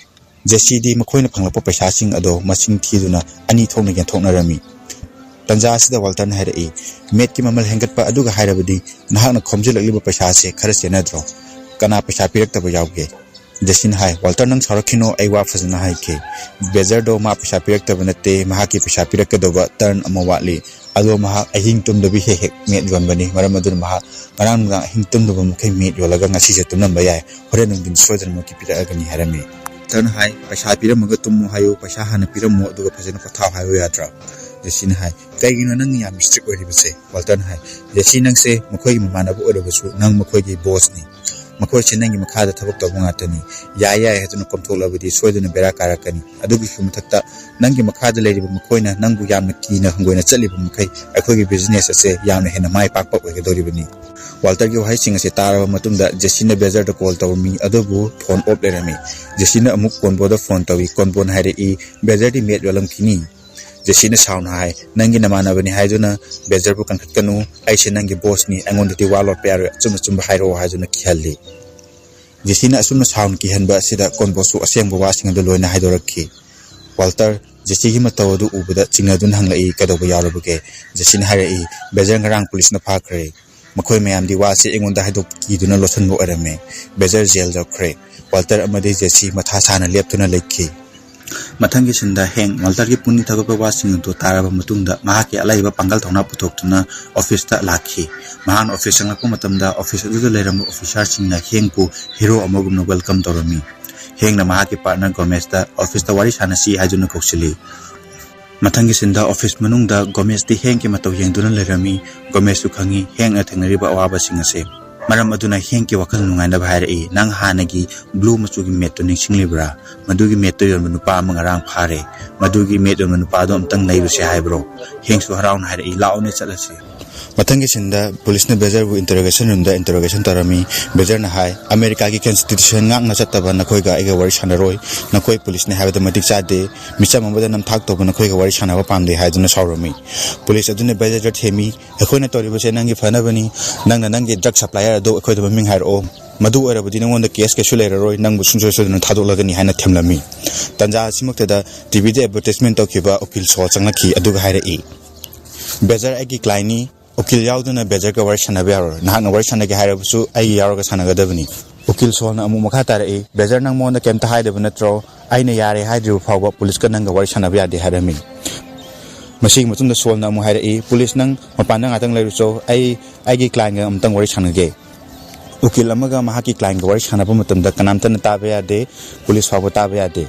ꯖꯦꯁꯤꯗꯤ ꯃꯈꯣꯏꯅ ꯐꯪꯂꯛꯄ ꯄꯩꯁꯥꯁꯤꯡ ꯑꯗꯣ ꯃꯁꯤꯡ ꯊꯤꯗꯨꯅ ꯑꯅꯤ ꯊꯣꯛꯅ ꯌꯦꯟꯊꯣꯛꯅꯔꯝꯃꯤ꯫ ꯇꯟꯖꯥ ꯑꯁꯤꯗ ꯋꯥꯜꯇꯔꯅ ꯍꯥꯏꯔꯛꯏ, "ꯃꯦꯠꯀꯤ ꯃꯃꯜ ꯍꯦꯟꯒꯠꯄ ꯑꯗꯨꯒ ꯍꯥꯏꯔꯕꯗꯤ ꯅꯍꯥꯛꯅ ꯈꯣꯝꯖꯤꯜꯂꯛꯂꯤꯕ ꯄꯩꯁꯥ ꯑꯁꯦ ꯈꯔ ꯆꯦꯟꯅꯗ꯭ꯔꯣ? ꯀꯅꯥ ꯄꯩꯁꯥ ꯄꯤꯔꯛꯇꯕ ꯌꯥꯎꯒꯦ?" ꯖꯦꯁꯤꯅ ꯍꯥꯏ, "ꯋꯥꯜꯇꯔ, ꯅꯪ ꯁꯥꯎꯔꯛꯈꯤꯅꯣ, ꯑꯩ ꯋꯥ ꯐꯖꯅ ꯍꯥꯏꯒꯦ꯫ ꯕꯦꯖꯔꯗꯣ ꯃꯥ ꯄꯩꯁꯥ ꯄꯤꯔꯛꯇꯕ ꯅꯠꯇꯦ, ꯃꯍꯥꯛꯀꯤ ꯄꯩꯁꯥ ꯄꯤꯔꯛꯀꯗꯧꯕ turn ꯑꯃ ꯋꯥꯠꯂꯤ꯫ ꯑꯗꯣ ꯃꯍꯥꯛ ꯑꯍꯤꯡ ꯇꯨꯝꯗꯕꯤ ꯍꯦꯛ ꯍꯦꯛ ꯃꯦꯠ ꯌꯣꯟꯕꯅꯤ, ꯃꯔꯝ ꯑꯗꯨꯅ ꯃꯍꯥꯛ ꯉꯔꯥꯡ ꯅꯨꯡꯗꯥꯡ ꯑꯍꯤꯡ ꯇꯨꯝꯗꯕ ꯃꯈꯩ ꯃꯦꯠ ꯌꯣꯜꯂꯒ ꯉꯁꯤꯁꯦ ꯇꯨꯝꯂꯝꯕ ꯌꯥꯏ, ꯍꯣꯔꯦꯟ ꯅꯨꯡꯊꯤꯟ ꯁꯣꯏꯗꯅꯃꯛꯀꯤ ꯄꯤꯔꯛꯑꯒꯅꯤ" ꯍꯥꯏꯔꯝꯃꯤ꯫ ꯋꯥꯜꯇꯔꯅ ꯍꯥꯏ, "ꯄꯩꯁꯥ ꯄꯤꯔꯝꯃꯒ ꯇꯨꯝꯃꯣ ꯍꯥꯏꯌꯨ, ꯄꯩꯁꯥ ꯍꯥꯟꯅ ꯄꯤꯔꯝꯃꯣ ꯑꯗꯨꯒ ꯐꯖꯅ ꯄꯣꯊꯥꯎ ꯍꯥꯏꯌꯨ ꯌꯥꯗ꯭ꯔꯥ?" ꯖꯦꯁꯤꯅ ꯍꯥꯏ, "ꯀꯩꯒꯤꯅꯣ ꯅꯪꯅ ꯌꯥꯝ ꯏꯁꯇ꯭ꯔꯤꯛ ꯑꯣꯏꯔꯤꯕꯁꯦ?" ꯋꯥꯜꯇꯔꯅ ꯍꯥꯏ, "ꯖꯦꯁꯤ, ꯅꯪꯁꯦ ꯃꯈꯣꯏꯒꯤ ꯃꯃꯥꯟꯅꯕ ꯑꯣꯏꯔꯕꯁꯨ ꯅꯪ ꯃꯈꯣꯏꯒꯤ ꯕꯣꯁꯅꯤ꯫ ꯃꯈꯣꯏꯁꯦ ꯅꯪꯒꯤ ꯃꯈꯥꯗ ꯊꯕꯛ ꯇꯧꯕ ꯉꯥꯛꯇꯅꯤ꯫ ꯌꯥꯏ ꯌꯥꯏ ꯍꯥꯏꯗꯨꯅ ꯀꯣꯝꯊꯣꯛꯂꯕꯗꯤ ꯁꯣꯏꯗꯅ ꯕꯦꯔꯥ ꯀꯥꯔꯛꯀꯅꯤ꯫ ꯑꯗꯨꯒꯤꯁꯨ ꯃꯊꯛꯇ ꯅꯪꯒꯤ ꯃꯈꯥꯗ ꯂꯩꯔꯤꯕ ꯃꯈꯣꯏꯅ ꯅꯪꯕꯨ ꯌꯥꯝꯅ ꯀꯤꯅ ꯍꯪꯒꯣꯏꯅ ꯆꯠꯂꯤꯕ ꯃꯈꯩ ꯑꯩꯈꯣꯏꯒꯤ ꯕꯤꯖꯤꯅꯦꯁ ꯑꯁꯦ ꯌꯥꯝꯅ ꯍꯦꯟꯅ ꯃꯥꯏ ꯄꯥꯛꯄ ꯑꯣꯏꯒꯗꯧꯔꯤꯕꯅꯤ꯫" ꯋꯥꯜꯇꯔꯒꯤ ꯋꯥꯍꯩꯁꯤꯡ ꯑꯁꯤ ꯇꯥꯔꯕ ꯃꯇꯨꯡꯗ ꯖꯦꯁꯤꯅ ꯕꯦꯖꯔꯗ ꯀꯣꯜ ꯇꯧꯔꯝꯃꯤ, ꯑꯗꯨꯕꯨ ꯐꯣꯟ ꯑꯣꯐ ꯂꯩꯔꯝꯃꯤ꯫ ꯖꯦꯁꯤꯅ ꯑꯃꯨꯛ ꯀꯣꯟꯕꯣꯗ ꯐꯣꯟ ꯇꯧꯏ꯫ ꯀꯣꯟꯕꯣꯅ ꯍꯥꯏꯔꯛꯏ, "ꯕꯦꯖꯔꯗꯤ ꯃꯦꯠ ꯌꯣꯜꯂꯝꯈꯤꯅꯤ꯫" ꯖꯦꯁꯤꯅ ꯁꯥꯎꯅ ꯍꯥꯏ, "ꯅꯪꯒꯤ ꯅꯃꯥꯟꯅꯕꯅꯤ ꯍꯥꯏꯗꯨꯅ ꯕꯦꯖꯔꯕꯨ ꯀꯟꯈꯠꯀꯅꯨ꯫ ꯑꯩꯁꯦ ꯅꯪꯒꯤ ꯕꯣꯁꯅꯤ꯫ ꯑꯩꯉꯣꯟꯗꯗꯤ ꯋꯥ ꯂꯣꯠꯄ ꯌꯥꯔꯣꯏ꯫ ꯑꯆꯨꯝ ꯑꯆꯨꯝꯕ ꯍꯥꯏꯔꯛꯑꯣ" ꯍꯥꯏꯗꯨꯅ ꯀꯤꯍꯜꯂꯤ꯫ ꯖꯦꯁꯤꯅ ꯑꯁꯨꯝꯅ ꯁꯥꯎꯅ ꯀꯤꯍꯟꯕ ꯑꯁꯤꯗ ꯀꯣꯟꯕꯣꯁꯨ ꯑꯁꯦꯡꯕ ꯋꯥꯁꯤꯡ ꯑꯗꯨ ꯂꯣꯏꯅ ꯍꯥꯏꯗꯣꯔꯛꯈꯤ꯫ ꯋꯥꯜꯇꯔ ꯖꯦꯁꯤꯒꯤ ꯃꯇꯧ ꯑꯗꯨ ꯎꯕꯗ ꯆꯤꯡꯅꯗꯨꯅ ꯍꯪꯂꯛꯏ, "ꯀꯩꯗꯧꯕ ꯌꯥꯎꯔꯕꯒꯦ?" ꯖꯦꯁꯤꯅ ꯍꯥꯏꯔꯛꯏ, "ꯕꯦꯖꯔ ꯉꯔꯥꯡ ꯄꯨꯂꯤꯁꯅ ꯐꯥꯈ꯭ꯔꯦ꯫ ꯃꯈꯣꯏ ꯃꯌꯥꯝꯗꯤ ꯋꯥꯁꯦ ꯑꯩꯉꯣꯟꯗ ꯍꯥꯏꯗꯣꯛꯀꯤꯗꯨꯅ ꯂꯣꯠꯁꯤꯟꯕ ꯑꯣꯏꯔꯝꯃꯦ꯫ ꯕꯦꯖꯔ ꯖꯦꯜ ꯌꯧꯈ꯭ꯔꯦ꯫" ꯋꯥꯜꯇꯔ ꯑꯃꯗꯤ ꯖꯦꯁꯤ ꯃꯊꯥ ꯁꯥꯅ ꯂꯦꯞꯇꯨꯅ ꯂꯩꯈꯤ꯫ ꯃꯊꯪꯒꯤ ꯁꯤꯟꯗ ꯍꯦꯡ ꯋꯥꯜꯇꯔꯒꯤ ꯄꯨꯛꯅꯤꯡ ꯊꯧꯒꯠꯄ ꯋꯥꯁꯤꯡ ꯑꯗꯨ ꯇꯥꯔꯕ ꯃꯇꯨꯡꯗ ꯃꯍꯥꯛꯀꯤ ꯑꯂꯩꯕ ꯄꯥꯡꯒꯜ ꯊꯧꯅꯥ ꯄꯨꯊꯣꯛꯇꯨꯅ ꯑꯣꯐꯤꯁꯇ ꯂꯥꯛꯈꯤ꯫ ꯃꯍꯥꯛꯅ ꯑꯣꯐꯤꯁ ꯆꯪꯂꯛꯄ ꯃꯇꯝꯗ ꯑꯣꯐꯤꯁ ꯑꯗꯨꯗ ꯂꯩꯔꯝꯕ ꯑꯣꯐꯤꯁꯥꯔꯁꯤꯡꯅ ꯍꯦꯡꯕꯨ ꯍꯤꯔꯣ ꯑꯃꯒꯨꯝꯅ ꯋꯦꯜꯀꯝ ꯇꯧꯔꯝꯃꯤ꯫ ꯍꯦꯡꯅ ꯃꯍꯥꯛꯀꯤ ꯄꯥꯔꯠꯅꯔ ꯒꯣꯃꯦꯁꯇ ꯑꯣꯐꯤꯁꯇ ꯋꯥꯔꯤ ꯁꯥꯟꯅꯁꯤ ꯍꯥꯏꯗꯨꯅ ꯀꯧꯁꯤꯜꯂꯤ꯫ ꯃꯊꯪꯒꯤ ꯁꯤꯟꯗ ꯑꯣꯐꯤꯁ ꯃꯅꯨꯡꯗ ꯒꯣꯃꯦꯁꯇꯤ ꯍꯦꯡꯒꯤ ꯃꯇꯧ ꯌꯦꯡꯗꯨꯅ ꯂꯩꯔꯝꯃꯤ꯫ ꯒꯣꯃꯦꯁꯁꯨ ꯈꯪꯏ ꯍꯦꯡꯅ ꯊꯦꯡꯅꯔꯤꯕ ꯑꯋꯥꯕꯁꯤꯡ ꯑꯁꯦ꯫ ꯃꯔꯝ ꯑꯗꯨꯅ ꯍꯦꯡꯒꯤ ꯋꯥꯈꯜ ꯅꯨꯡꯉꯥꯏꯅꯕ ꯍꯥꯏꯔꯛꯏ, "ꯅꯪ ꯍꯥꯟꯅꯒꯤ ꯕ꯭ꯂꯨ ꯃꯆꯨꯒꯤ ꯃꯦꯠꯇꯨ ꯅꯤꯡꯁꯤꯡꯂꯤꯕ꯭ꯔꯥ? ꯃꯗꯨꯒꯤ ꯃꯦꯠꯇꯨ ꯌꯣꯟꯕ ꯅꯨꯄꯥ ꯑꯃ ꯉꯔꯥꯡ ꯐꯥꯔꯦ꯫ ꯃꯗꯨꯒꯤ ꯃꯦꯠ ꯌꯣꯟꯕ ꯅꯨꯄꯥꯗꯣ ꯑꯝꯇꯪ ꯂꯩꯔꯨꯁꯦ ꯍꯥꯏꯕ꯭ꯔꯣ?" ꯍꯦꯡꯁꯨ ꯍꯔꯥꯎꯅ ꯍꯥꯏꯔꯛꯏ, "ꯂꯥꯛꯑꯣꯅꯦ, ꯆꯠꯂꯁꯤ꯫" ꯃꯊꯪꯒꯤ ꯁꯤꯟꯗ ꯄꯨꯂꯤꯁꯅ ꯕꯦꯖꯔꯕꯨ ꯏꯟꯇꯔꯣꯒꯦꯁꯟ ꯔꯨꯝꯗ ꯏꯟꯇꯔꯣꯒꯦꯁꯟ ꯇꯧꯔꯝꯃꯤ꯫ ꯕꯦꯖꯔꯅ ꯍꯥꯏ, "ꯑꯃꯦꯔꯤꯀꯥꯒꯤ ꯀꯟꯁꯇꯤꯇ꯭ꯌꯨꯁꯟ ꯉꯥꯛꯅ ꯆꯠꯇꯕ ꯅꯈꯣꯏꯒ ꯑꯩꯒ ꯋꯥꯔꯤ ꯁꯥꯟꯅꯔꯣꯏ꯫ ꯅꯈꯣꯏ ꯄꯨꯂꯤꯁꯅꯤ ꯍꯥꯏꯕꯗ ꯃꯇꯤꯛ ꯆꯥꯗꯦ꯫ ꯃꯤꯆꯝ ꯑꯃꯗ ꯅꯝꯊꯥꯛ ꯇꯧꯕ ꯅꯈꯣꯏꯒ ꯋꯥꯔꯤ ꯁꯥꯟꯅꯕ ꯄꯥꯝꯗꯦ" ꯍꯥꯏꯗꯨꯅ ꯁꯥꯎꯔꯝꯃꯤ꯫ ꯄꯨꯂꯤꯁ ꯑꯗꯨꯅ ꯕꯦꯖꯔꯗ ꯊꯦꯝꯃꯤ, "ꯑꯩꯈꯣꯏꯅ ꯇꯧꯔꯤꯕꯁꯦ ꯅꯪꯒꯤ ꯐꯅꯕꯅꯤ꯫ ꯅꯪꯅ ꯅꯪꯒꯤ ꯗ꯭ꯔꯒ ꯁꯄ꯭ꯂꯥꯏꯌꯔ ꯑꯗꯨ ꯑꯩꯈꯣꯏꯗ ꯃꯃꯤꯡ ꯍꯥꯏꯔꯛꯑꯣ꯫ ꯃꯗꯨ ꯑꯣꯏꯔꯕꯗꯤ ꯅꯉꯣꯟꯗ ꯀꯦꯁ ꯀꯩꯁꯨ ꯂꯩꯔꯔꯣꯏ꯫ ꯅꯪꯕꯨ ꯁꯨꯡꯁꯣꯏ ꯁꯣꯏꯗꯅ ꯊꯥꯗꯣꯛꯂꯒꯅꯤ" ꯍꯥꯏꯅ ꯊꯦꯝꯂꯝꯃꯤ꯫ ꯇꯟꯖꯥ ꯑꯁꯤꯃꯛꯇꯗ ꯇꯤꯚꯤꯗ ꯑꯦꯗꯚꯔꯇꯤꯁꯃꯦꯟ ꯇꯧꯈꯤꯕ ꯎꯀꯤꯜ ꯁꯣꯜ ꯆꯪꯂꯛꯈꯤ꯫ ꯑꯗꯨꯒ ꯍꯥꯏꯔꯛꯏ, "ꯕꯦꯖꯔ ꯑꯩꯒꯤ ꯀ꯭ꯂꯥꯏꯟꯅꯤ꯫ ꯎꯀꯤꯜ ꯌꯥꯎꯗꯅ ꯕꯦꯖꯔꯒ ꯋꯥꯔꯤ ꯁꯥꯟꯅꯕ ꯌꯥꯔꯣꯏ꯫ ꯅꯍꯥꯛꯅ ꯋꯥꯔꯤ ꯁꯥꯟꯅꯒꯦ ꯍꯥꯏꯔꯕꯁꯨ ꯑꯩꯒꯤ ꯌꯥꯎꯔꯒ ꯁꯥꯟꯅꯒꯗꯕꯅꯤ꯫" ꯎꯀꯤꯜ ꯁꯣꯜꯅ ꯑꯃꯨꯛ ꯃꯈꯥ ꯇꯥꯔꯛꯏ, "ꯕꯦꯖꯔ, ꯅꯪ ꯃꯉꯣꯟꯗ ꯀꯩꯝꯇ ꯍꯥꯏꯗꯕ ꯅꯠꯇ꯭ꯔꯣ? ꯑꯩꯅ ꯌꯥꯔꯦ ꯍꯥꯏꯗ꯭ꯔꯤꯕ ꯐꯥꯎꯕ ꯄꯨꯂꯤꯁꯀ ꯅꯪꯒ ꯋꯥꯔꯤ ꯁꯥꯟꯅꯕ ꯌꯥꯗꯦ" ꯍꯥꯏꯔꯝꯃꯤ꯫ ꯃꯁꯤꯒꯤ ꯃꯇꯨꯡꯗ ꯁꯣꯜꯅ ꯑꯃꯨꯛ ꯍꯥꯏꯔꯛꯏ, "ꯄꯨꯂꯤꯁ, ꯅꯪ ꯃꯄꯥꯟꯗ ꯉꯥꯛꯇꯪ ꯂꯩꯔꯨꯆꯣ꯫ ꯑꯩ ꯑꯩꯒꯤ ꯀ꯭ꯂꯥꯏꯟꯒ ꯑꯃꯨꯛꯇꯪ ꯋꯥꯔꯤ ꯁꯥꯟꯅꯒꯦ꯫" ꯎꯀꯤꯜ ꯑꯃꯒ ꯃꯍꯥꯛꯀꯤ ꯀ꯭ꯂꯥꯏꯟꯒ ꯋꯥꯔꯤ ꯁꯥꯟꯅꯕ ꯃꯇꯝꯗ ꯀꯅꯥꯝꯇꯅ ꯇꯥꯕ ꯌꯥꯗꯦ, ꯄꯨꯂꯤꯁ ꯐꯥꯎꯕ ꯇꯥꯕ ꯌꯥꯗꯦ꯫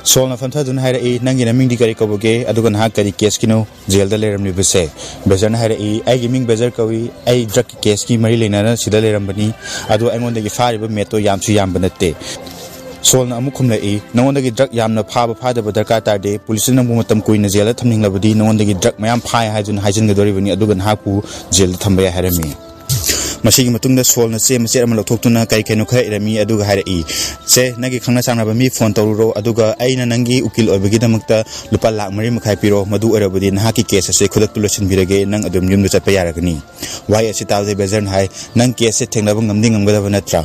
ꯁꯣꯜꯅ ꯐꯝꯊꯗꯨꯅ ꯍꯥꯏꯔꯛꯏ, "ꯅꯪꯒꯤ ꯅꯃꯤꯡꯗꯤ ꯀꯔꯤ ꯀꯧꯕꯒꯦ? ꯑꯗꯨꯒ ꯅꯍꯥꯛ ꯀꯔꯤ ꯀꯦꯁꯀꯤꯅꯣ ꯖꯦꯜꯗ ꯂꯩꯔꯝꯂꯤꯕꯁꯦ?" ꯕꯦꯖꯔꯅ ꯍꯥꯏꯔꯛꯏ, "ꯑꯩꯒꯤ ꯃꯤꯡ ꯕꯦꯖꯔ ꯀꯧꯏ, ꯑꯩ ꯗ꯭ꯔꯛꯀꯤ ꯀꯦꯁꯀꯤ ꯃꯔꯤ ꯂꯩꯅꯅ ꯁꯤꯗ ꯂꯩꯔꯝꯕꯅꯤ, ꯑꯗꯣ ꯑꯩꯉꯣꯟꯗꯒꯤ ꯐꯥꯔꯤꯕ ꯃꯦꯠꯇꯣ ꯌꯥꯝꯁꯨ ꯌꯥꯝꯕ ꯅꯠꯇꯦ꯫" ꯁꯣꯜꯅ ꯑꯃꯨꯛ ꯈꯨꯝꯂꯛꯏ, "ꯅꯉꯣꯟꯗꯒꯤ ꯗ꯭ꯔꯛ ꯌꯥꯝꯅ ꯐꯥꯕ ꯐꯥꯗꯕ ꯗꯔꯀꯥꯔ ꯇꯥꯗꯦ, ꯄꯨꯂꯤꯁꯅ ꯅꯪꯕꯨ ꯃꯇꯝ ꯀꯨꯏꯅ ꯖꯦꯜꯗ ꯊꯝꯅꯤꯡꯂꯕꯗꯤ ꯅꯉꯣꯟꯗꯒꯤ ꯗ꯭ꯔꯛ ꯃꯌꯥꯝ ꯐꯥꯏ ꯍꯥꯏꯗꯨꯅ ꯍꯥꯏꯖꯤꯟꯒꯗꯧꯔꯤꯕꯅꯤ, ꯑꯗꯨꯒ ꯅꯍꯥꯛꯄꯨ ꯖꯦꯜꯗ ꯊꯝꯕ ꯌꯥꯏ" ꯍꯥꯏꯔꯝꯃꯤ꯫ ꯃꯁꯤꯒꯤ ꯃꯇꯨꯡꯗ ꯁꯣꯜꯅ ꯆꯦ ꯃꯆꯦꯠ ꯑꯃ ꯂꯧꯊꯣꯛꯇꯨꯅ ꯀꯔꯤ ꯀꯩꯅꯣ ꯈꯔ ꯏꯔꯝꯃꯤ, ꯑꯗꯨꯒ ꯍꯥꯏꯔꯛꯏ, "ꯁꯦ, ꯅꯪꯒꯤ ꯈꯪꯅ ꯆꯥꯟꯅꯕ ꯃꯤ ꯐꯣꯟ ꯇꯧꯔꯨꯔꯣ, ꯑꯗꯨꯒ ꯑꯩꯅ ꯅꯪꯒꯤ ꯎꯀꯤꯜ ꯑꯣꯏꯕꯒꯤꯗꯃꯛꯇ ꯂꯨꯄꯥ ꯂꯥꯛ ꯃꯔꯤ ꯃꯈꯥꯏ ꯄꯤꯔꯣ, ꯃꯗꯨ ꯑꯣꯏꯔꯕꯗꯤ ꯅꯍꯥꯛꯀꯤ ꯀꯦꯁ ꯑꯁꯦ ꯈꯨꯗꯛꯇ ꯂꯣꯏꯁꯤꯟꯕꯤꯔꯒꯦ, ꯅꯪ ꯑꯗꯨꯝ ꯌꯨꯝꯗ ꯆꯠꯄ ꯌꯥꯔꯒꯅꯤ꯫" ꯋꯥꯍꯩ ꯑꯁꯤ ꯇꯥꯕꯗ ꯕꯦꯖꯔꯅ ꯍꯥꯏ, "ꯅꯪ ꯀꯦꯁꯁꯦ ꯊꯦꯡꯅꯕ ꯉꯝꯗꯤ ꯉꯝꯒꯗꯕ ꯅꯠꯇ꯭ꯔꯥ?"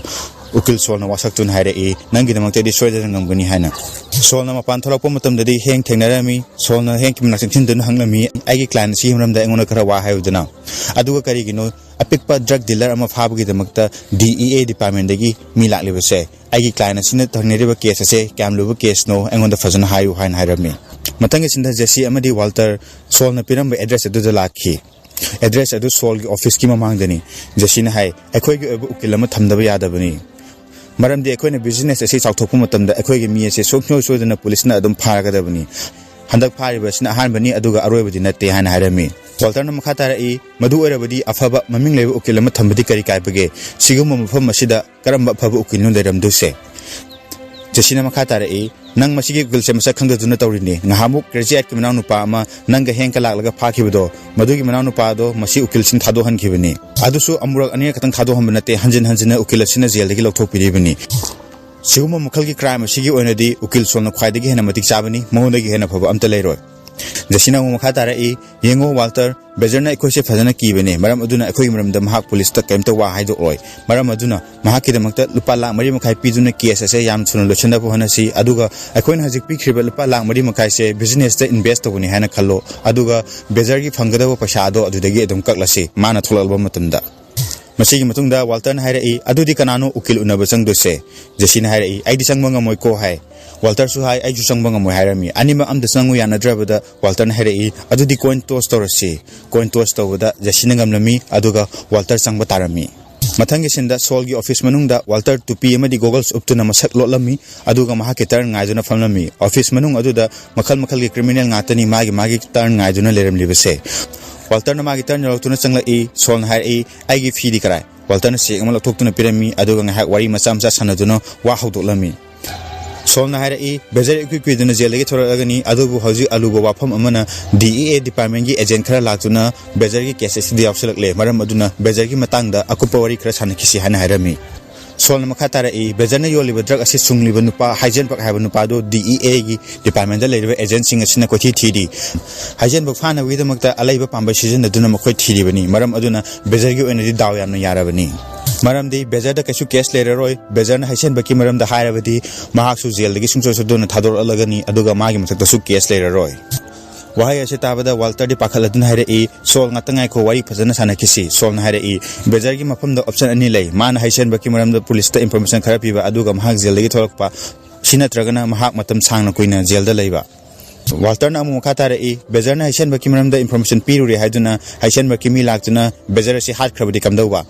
ꯎꯀꯤꯜ ꯁꯣꯜꯅ ꯋꯥꯁꯛꯇꯨꯅ ꯍꯥꯏꯔꯛꯏ, "ꯅꯪꯒꯤꯗꯃꯛꯇꯗꯤ ꯁꯣꯏꯗꯅ ꯉꯝꯒꯅꯤ" ꯍꯥꯏꯅ꯫ ꯁꯣꯜꯅ ꯃꯄꯥꯟ ꯊꯣꯛꯂꯛꯄ ꯃꯇꯝꯗꯗꯤ ꯍꯦꯡ ꯊꯦꯡꯅꯔꯝꯃꯤ꯫ ꯁꯣꯜꯅ ꯍꯦꯡꯒꯤ ꯃꯅꯥꯛ ꯆꯪꯁꯤꯟꯗꯨꯅ ꯍꯪꯂꯝꯃꯤ, "ꯑꯩꯒꯤ ꯀ꯭ꯂꯥꯏꯟ ꯑꯁꯤꯒꯤ ꯃꯔꯝꯗ ꯑꯩꯉꯣꯟꯗ ꯈꯔ ꯋꯥ ꯍꯥꯏꯌꯨꯗꯅ꯫ ꯑꯗꯨꯒ ꯀꯔꯤꯒꯤꯅꯣ ꯑꯄꯤꯛꯄ ꯗ꯭ꯔꯒ ꯗꯤꯂꯔ ꯑꯃ ꯐꯥꯕꯒꯤꯗꯃꯛꯇ ꯗꯤ ꯏ ꯑꯦ ꯗꯤꯄꯥꯔꯠꯃꯦꯟꯗꯒꯤ ꯃꯤ ꯂꯥꯛꯂꯤꯕꯁꯦ? ꯑꯩꯒꯤ ꯀ꯭ꯂꯥꯏꯟ ꯑꯁꯤꯅ ꯊꯦꯡꯅꯔꯤꯕ ꯀꯦꯁ ꯑꯁꯦ ꯀꯌꯥꯝ ꯂꯨꯕ ꯀꯦꯁꯅꯣ ꯑꯩꯉꯣꯟꯗ ꯐꯖꯅ ꯍꯥꯏꯌꯨ" ꯍꯥꯏꯅ ꯍꯥꯏꯔꯝꯃꯤ꯫ ꯃꯊꯪꯒꯤ ꯁꯤꯟꯗ ꯖꯦꯁꯤ ꯑꯃꯗꯤ ꯋꯥꯜꯇꯔ ꯁꯣꯜꯅ ꯄꯤꯔꯝꯕ ꯑꯦꯗ꯭ꯔꯦꯁ ꯑꯗꯨꯗ ꯂꯥꯛꯈꯤ꯫ ꯑꯦꯗ꯭ꯔꯦꯁ ꯑꯗꯨ ꯁꯣꯜꯒꯤ ꯑꯣꯐꯤꯁꯀꯤ ꯃꯃꯥꯡꯗꯅꯤ꯫ ꯖꯦꯁꯤꯅ ꯍꯥꯏ, "ꯑꯩꯈꯣꯏꯒꯤ ꯑꯣꯏꯕ ꯎꯀꯤꯜ ꯑꯃ ꯊꯝꯗꯕ ꯌꯥꯗꯕꯅꯤ, ꯃꯔꯝꯗꯤ ꯑꯩꯈꯣꯏꯅ ꯕꯤꯖꯤꯅꯦꯁ ꯑꯁꯤ ꯆꯥꯎꯊꯣꯛꯄ ꯃꯇꯝꯗ ꯑꯩꯈꯣꯏꯒꯤ ꯃꯤ ꯑꯁꯤ ꯁꯨꯡꯁꯣꯏ ꯁꯣꯏꯗꯅ ꯄꯨꯂꯤꯁꯅ ꯑꯗꯨꯝ ꯐꯥꯔꯒꯗꯕꯅꯤ꯫ ꯍꯟꯗꯛ ꯐꯥꯔꯤꯕ ꯑꯁꯤꯅ ꯑꯍꯥꯟꯕꯅꯤ, ꯑꯗꯨꯒ ꯑꯔꯣꯏꯕꯗꯤ ꯅꯠꯇꯦ" ꯍꯥꯏꯅ ꯍꯥꯏꯔꯝꯃꯤ꯫ ꯋꯥꯜꯇꯔꯅ ꯃꯈꯥ ꯇꯥꯔꯛꯏ, "ꯃꯗꯨ ꯑꯣꯏꯔꯕꯗꯤ ꯑꯐꯕ ꯃꯃꯤꯡ ꯂꯩꯕ ꯎꯀꯤꯜ ꯑꯃ ꯊꯝꯕꯗꯤ ꯀꯔꯤ ꯀꯥꯏꯕꯒꯦ? ꯁꯤꯒꯨꯝꯕ ꯃꯐꯝ ꯑꯁꯤꯗ ꯀꯔꯝꯕ ꯑꯐꯕ ꯎꯀꯤꯜꯅꯣ ꯂꯩꯔꯝꯗꯣꯏꯁꯦ?" ꯖꯦꯁꯤꯅ ꯃꯈꯥ ꯇꯥꯔꯛꯏ, "ꯅꯪ ꯃꯁꯤꯒꯤ ꯎꯀꯤꯜꯁꯦ ꯃꯁꯛ ꯈꯪꯗꯗꯨꯅ ꯇꯧꯔꯤꯅꯤ꯫ ꯉꯍꯥꯃꯨꯛ ꯀ꯭ꯔꯦꯖꯤꯌꯥꯠꯀꯤ ꯃꯅꯥꯎꯅꯨꯄꯥ ꯑꯃ ꯅꯪꯒ ꯍꯦꯡꯒ ꯂꯥꯛꯂꯒ ꯐꯥꯈꯤꯕꯗꯣ, ꯃꯗꯨꯒꯤ ꯃꯅꯥꯎꯅꯨꯄꯥꯗꯣ ꯃꯁꯤ ꯎꯀꯤꯜꯁꯤꯡ ꯊꯥꯗꯣꯛꯍꯟꯈꯤꯕꯅꯤ꯫ ꯑꯗꯨꯁꯨ ꯑꯃꯨꯔꯛ ꯑꯅꯤꯔꯛ ꯈꯛꯇꯪ ꯊꯥꯗꯣꯛꯍꯟꯕ ꯅꯠꯇꯦ, ꯍꯟꯖꯤꯟ ꯍꯟꯖꯤꯟꯅ ꯎꯀꯤꯜ ꯑꯁꯤꯅ ꯖꯦꯜꯗꯒꯤ ꯂꯧꯊꯣꯛꯄꯤꯔꯤꯕꯅꯤ꯫ ꯁꯤꯒꯨꯝꯕ ꯃꯈꯜꯒꯤ ꯀ꯭ꯔꯥꯏꯝ ꯑꯁꯤꯒꯤ ꯑꯣꯏꯅꯗꯤ ꯎꯀꯤꯜ ꯁꯣꯜꯅ ꯈ꯭ꯋꯥꯏꯗꯒꯤ ꯍꯦꯟꯅ ꯃꯇꯤꯛ ꯆꯥꯕꯅꯤ, ꯃꯉꯣꯟꯗꯒꯤ ꯍꯦꯟꯅ ꯐꯕ ꯑꯝꯇ ꯂꯩꯔꯣꯏ꯫" ꯖꯦꯁꯤꯅ ꯑꯃꯨꯛ ꯃꯈꯥ ꯇꯥꯔꯛꯏ, "ꯌꯦꯡꯉꯣ ꯋꯥꯜꯇꯔ, ꯕꯦꯖꯔꯅ ꯑꯩꯈꯣꯏꯁꯦ ꯐꯖꯅ ꯀꯤꯕꯅꯦ, ꯃꯔꯝ ꯑꯗꯨꯅ ꯑꯩꯈꯣꯏꯒꯤ ꯃꯔꯝꯗ ꯃꯍꯥꯛ ꯄꯨꯂꯤꯁꯇ ꯀꯔꯤꯝꯇ ꯋꯥ ꯍꯥꯏꯗꯣꯛꯂꯣꯏ꯫ ꯃꯔꯝ ꯑꯗꯨꯅ ꯃꯍꯥꯛꯀꯤꯗꯃꯛꯇ ꯂꯨꯄꯥ ꯂꯥꯛ ꯃꯔꯤ ꯃꯈꯥꯏ ꯄꯤꯗꯨꯅ ꯀꯦꯁ ꯑꯁꯦ ꯌꯥꯝ ꯊꯨꯅ ꯂꯣꯏꯁꯤꯟꯅꯕ ꯍꯣꯠꯅꯁꯤ, ꯑꯗꯨꯒ ꯑꯩꯈꯣꯏꯅ ꯍꯧꯖꯤꯛ ꯄꯤꯈ꯭ꯔꯤꯕ ꯂꯨꯄꯥ ꯂꯥꯛ ꯃꯔꯤ ꯃꯈꯥꯏꯁꯦ ꯕꯤꯖꯤꯅꯦꯁꯇ ꯏꯟꯚꯦꯁ ꯇꯧꯕꯅꯤ ꯍꯥꯏꯅ ꯈꯜꯂꯣ, ꯑꯗꯨꯒ ꯕꯦꯖꯔꯒꯤ ꯐꯪꯒꯗꯕ ꯄꯩꯁꯥ ꯑꯗꯣ ꯑꯗꯨꯗꯒꯤ ꯑꯗꯨꯝ ꯀꯛꯂꯁꯤ ꯃꯥꯅ ꯊꯣꯛꯂꯛꯂꯕ ꯃꯇꯝꯗ꯫" ꯃꯁꯤꯒꯤ ꯃꯇꯨꯡꯗ ꯋꯥꯜꯇꯔꯅ ꯍꯥꯏꯔꯛꯏ, "ꯑꯗꯨꯗꯤ ꯀꯅꯥꯅꯣ ꯎꯀꯤꯜ ꯎꯅꯕ ꯆꯪꯗꯣꯏꯁꯦ?" ꯖꯦꯁꯤꯅ ꯍꯥꯏꯔꯛꯏ, "ꯑꯩꯗꯤ ꯆꯪꯕ ꯉꯝꯃꯣꯏꯀꯣ" ꯍꯥꯏ꯫ ꯋꯥꯜꯇꯔꯁꯨ ꯍꯥꯏ, "ꯑꯩꯁꯨ ꯆꯪꯕ ꯉꯝꯃꯣꯏ" ꯍꯥꯏꯔꯝꯃꯤ꯫ ꯑꯅꯤꯃꯛ ꯑꯝꯇ ꯆꯪꯉꯨ ꯌꯥꯅꯗ꯭ꯔꯕꯗ ꯋꯥꯜꯇꯔꯅ ꯍꯥꯏꯔꯛꯏ, "ꯑꯗꯨꯗꯤ ꯀꯣꯏꯟ ꯇꯣꯁ ꯇꯧꯔꯁꯤ꯫" ꯀꯣꯏꯟ ꯇꯣꯁ ꯇꯧꯕꯗ ꯖꯦꯁꯤꯅ ꯉꯝꯂꯝꯃꯤ, ꯑꯗꯨꯒ ꯋꯥꯜꯇꯔ ꯆꯪꯕ ꯇꯥꯔꯝꯃꯤ꯫ ꯃꯊꯪꯒꯤ ꯁꯤꯟꯗ ꯁꯣꯜꯒꯤ ꯑꯣꯐꯤꯁ ꯃꯅꯨꯡꯗ ꯋꯥꯜꯇꯔ ꯇꯨꯄꯤ ꯑꯃꯗꯤ ꯒꯣꯒꯜꯁ ꯎꯞꯇꯨꯅ ꯃꯁꯛ ꯂꯣꯠꯂꯝꯃꯤ, ꯑꯗꯨꯒ ꯃꯍꯥꯛꯀꯤ ꯇꯔꯟ ꯉꯥꯏꯗꯨꯅ ꯐꯝꯂꯝꯃꯤ꯫ ꯑꯣꯐꯤꯁ ꯃꯅꯨꯡ ꯑꯗꯨꯗ ꯃꯈꯜ ꯃꯈꯜꯒꯤ ꯀ꯭ꯔꯤꯃꯤꯅꯦꯜ ꯉꯥꯛꯇꯅꯤ ꯃꯥꯒꯤ ꯃꯥꯒꯤ ꯇꯔꯟ ꯉꯥꯏꯗꯨꯅ ꯂꯩꯔꯝꯂꯤꯕꯁꯦ꯫ ꯋꯥꯜꯇꯔꯅ ꯃꯥꯒꯤ ꯇꯔꯟ ꯌꯧꯔꯛꯇꯨꯅ ꯆꯪꯂꯛꯏ꯫ ꯁꯣꯜꯅ ꯍꯥꯏꯔꯛꯏ, "ꯑꯩꯒꯤ ꯐꯤꯗꯤ ꯀꯔꯥꯏ?" ꯋꯥꯜꯇꯔꯅ ꯆꯦꯛ ꯑꯃ ꯂꯧꯊꯣꯛꯇꯨꯅ ꯄꯤꯔꯝꯃꯤ, ꯑꯗꯨꯒ ꯉꯥꯏꯍꯥꯛ ꯋꯥꯔꯤ ꯃꯆꯥ ꯃꯆꯥ ꯁꯥꯟꯅꯗꯨꯅ ꯋꯥ ꯍꯧꯗꯣꯛꯂꯝꯃꯤ꯫ ꯁꯣꯜꯅ ꯍꯥꯏꯔꯛꯏ, "ꯕꯦꯖꯔ ꯏꯀꯨꯏ ꯀꯨꯏꯗꯅ ꯖꯦꯜꯗꯒꯤ ꯊꯣꯔꯛꯂꯒꯅꯤ, ꯑꯗꯨꯕꯨ ꯍꯧꯖꯤꯛ ꯑꯂꯨꯕ ꯋꯥꯐꯝ ꯑꯃꯅ ꯗꯤ ꯏ ꯑꯦ ꯗꯤꯄꯥꯔꯠꯃꯦꯟꯒꯤ ꯑꯦꯖꯦꯟ ꯈꯔ ꯂꯥꯛꯇꯨꯅ ꯕꯦꯖꯔꯒꯤ ꯀꯦꯁ ꯑꯁꯤꯗ ꯌꯥꯎꯁꯤꯜꯂꯛꯂꯦ, ꯃꯔꯝ ꯑꯗꯨꯅ ꯕꯦꯖꯔꯒꯤ ꯃꯇꯥꯡꯗ ꯑꯀꯨꯞꯄ ꯋꯥꯔꯤ ꯈꯔ ꯁꯥꯟꯅꯈꯤꯁꯤ" ꯍꯥꯏꯅ ꯍꯥꯏꯔꯝꯃꯤ꯫ ꯁꯣꯜꯅ ꯃꯈꯥ ꯇꯥꯔꯛꯏ, "ꯕꯦꯖꯔꯅ ꯌꯣꯜꯂꯤꯕ ꯗ꯭ꯔꯒ ꯑꯁꯤ ꯁꯨꯡꯂꯤꯕ ꯅꯨꯄꯥ ꯍꯥꯏꯖꯦꯟꯕꯛ ꯍꯥꯏꯕ ꯅꯨꯄꯥꯗꯨ ꯗꯤ ꯏ ꯑꯦꯒꯤ ꯗꯤꯄꯥꯔꯠꯃꯦꯟꯗ ꯂꯩꯔꯤꯕ ꯑꯦꯖꯦꯟꯁꯤꯡ ꯑꯁꯤꯅ ꯀꯣꯏꯊꯤ ꯊꯤꯔꯤ꯫ ꯍꯥꯏꯖꯦꯟꯕꯛ ꯐꯥꯅꯕꯒꯤꯗꯃꯛꯇ ꯑꯂꯩꯕ ꯄꯥꯝꯕꯩ ꯁꯤꯖꯤꯟꯅꯗꯨꯅ ꯃꯈꯣꯏ ꯊꯤꯔꯤꯕꯅꯤ꯫ ꯃꯔꯝ ꯑꯗꯨꯅ ꯕꯦꯖꯔꯒꯤ ꯑꯣꯏꯅꯗꯤ ꯗꯥꯎ ꯌꯥꯝꯅ ꯌꯥꯔꯕꯅꯤ꯫ ꯃꯔꯝꯗꯤ ꯕꯦꯖꯔꯗ ꯀꯩꯁꯨ ꯀꯦꯁ ꯂꯩꯔꯔꯣꯏ꯫ ꯕꯦꯖꯔꯅ ꯍꯩꯁꯦꯟꯕꯛꯀꯤ ꯃꯔꯝꯗ ꯍꯥꯏꯔꯕꯗꯤ ꯃꯍꯥꯛꯁꯨ ꯖꯦꯜꯗꯒꯤ ꯁꯨꯡꯁꯣꯏ ꯁꯣꯏꯗꯅ ꯊꯥꯗꯣꯔꯛꯂꯒꯅꯤ, ꯑꯗꯨꯒ ꯃꯥꯒꯤ ꯃꯊꯛꯇꯁꯨ ꯀꯦꯁ ꯂꯩꯔꯔꯣꯏ"꯫ ꯋꯥꯍꯩ ꯑꯁꯤ ꯇꯥꯕꯗ ꯋꯥꯜꯇꯔꯗꯤ ꯄꯥꯈꯠꯂꯗꯨꯅ ꯍꯥꯏꯔꯛꯏ, "ꯁꯣꯜ, ꯉꯥꯛꯇ ꯉꯥꯏꯈꯣ, ꯋꯥꯔꯤ ꯐꯖꯅ ꯁꯥꯟꯅꯈꯤꯁꯤ"꯫ ꯁꯣꯜꯅ ꯍꯥꯏꯔꯛꯏ, "ꯕꯦꯖꯔꯒꯤ ꯃꯐꯝꯗ ꯑꯣꯞꯁꯟ ꯑꯅꯤ ꯂꯩ꯫ ꯃꯥꯅ ꯍꯩꯁꯦꯟꯕꯛꯀꯤ ꯃꯔꯝꯗ ꯄꯨꯂꯤꯁꯇ ꯏꯟꯐꯣꯔꯃꯦꯁꯟ ꯈꯔ ꯄꯤꯕ, ꯑꯗꯨꯒ ꯃꯍꯥꯛ ꯖꯦꯜꯗꯒꯤ ꯊꯣꯛꯂꯛꯄ, ꯁꯤ ꯅꯠꯇ꯭ꯔꯒꯅ ꯃꯍꯥꯛ ꯃꯇꯝ ꯁꯥꯡꯅ ꯀꯨꯏꯅ ꯖꯦꯜꯗ ꯂꯩꯕ"꯫ ꯋꯥꯜꯇꯔꯅ ꯑꯃꯨꯛ ꯃꯈꯥ ꯇꯥꯔꯛꯏ, "ꯕꯦꯖꯔꯅ ꯍꯩꯁꯦꯟꯕꯛꯀꯤ ꯃꯔꯝꯗ ꯏꯟꯐꯣꯔꯃꯦꯁꯟ ꯄꯤꯔꯨꯔꯦ ꯍꯥꯏꯗꯨꯅ ꯍꯩꯁꯦꯟꯕꯛꯀꯤ ꯃꯤ ꯂꯥꯛꯇꯨꯅ ꯕꯦꯖꯔ ꯑꯁꯤ ꯍꯥꯠꯈ꯭ꯔꯕꯗꯤ ꯀꯝꯗꯧꯕ?"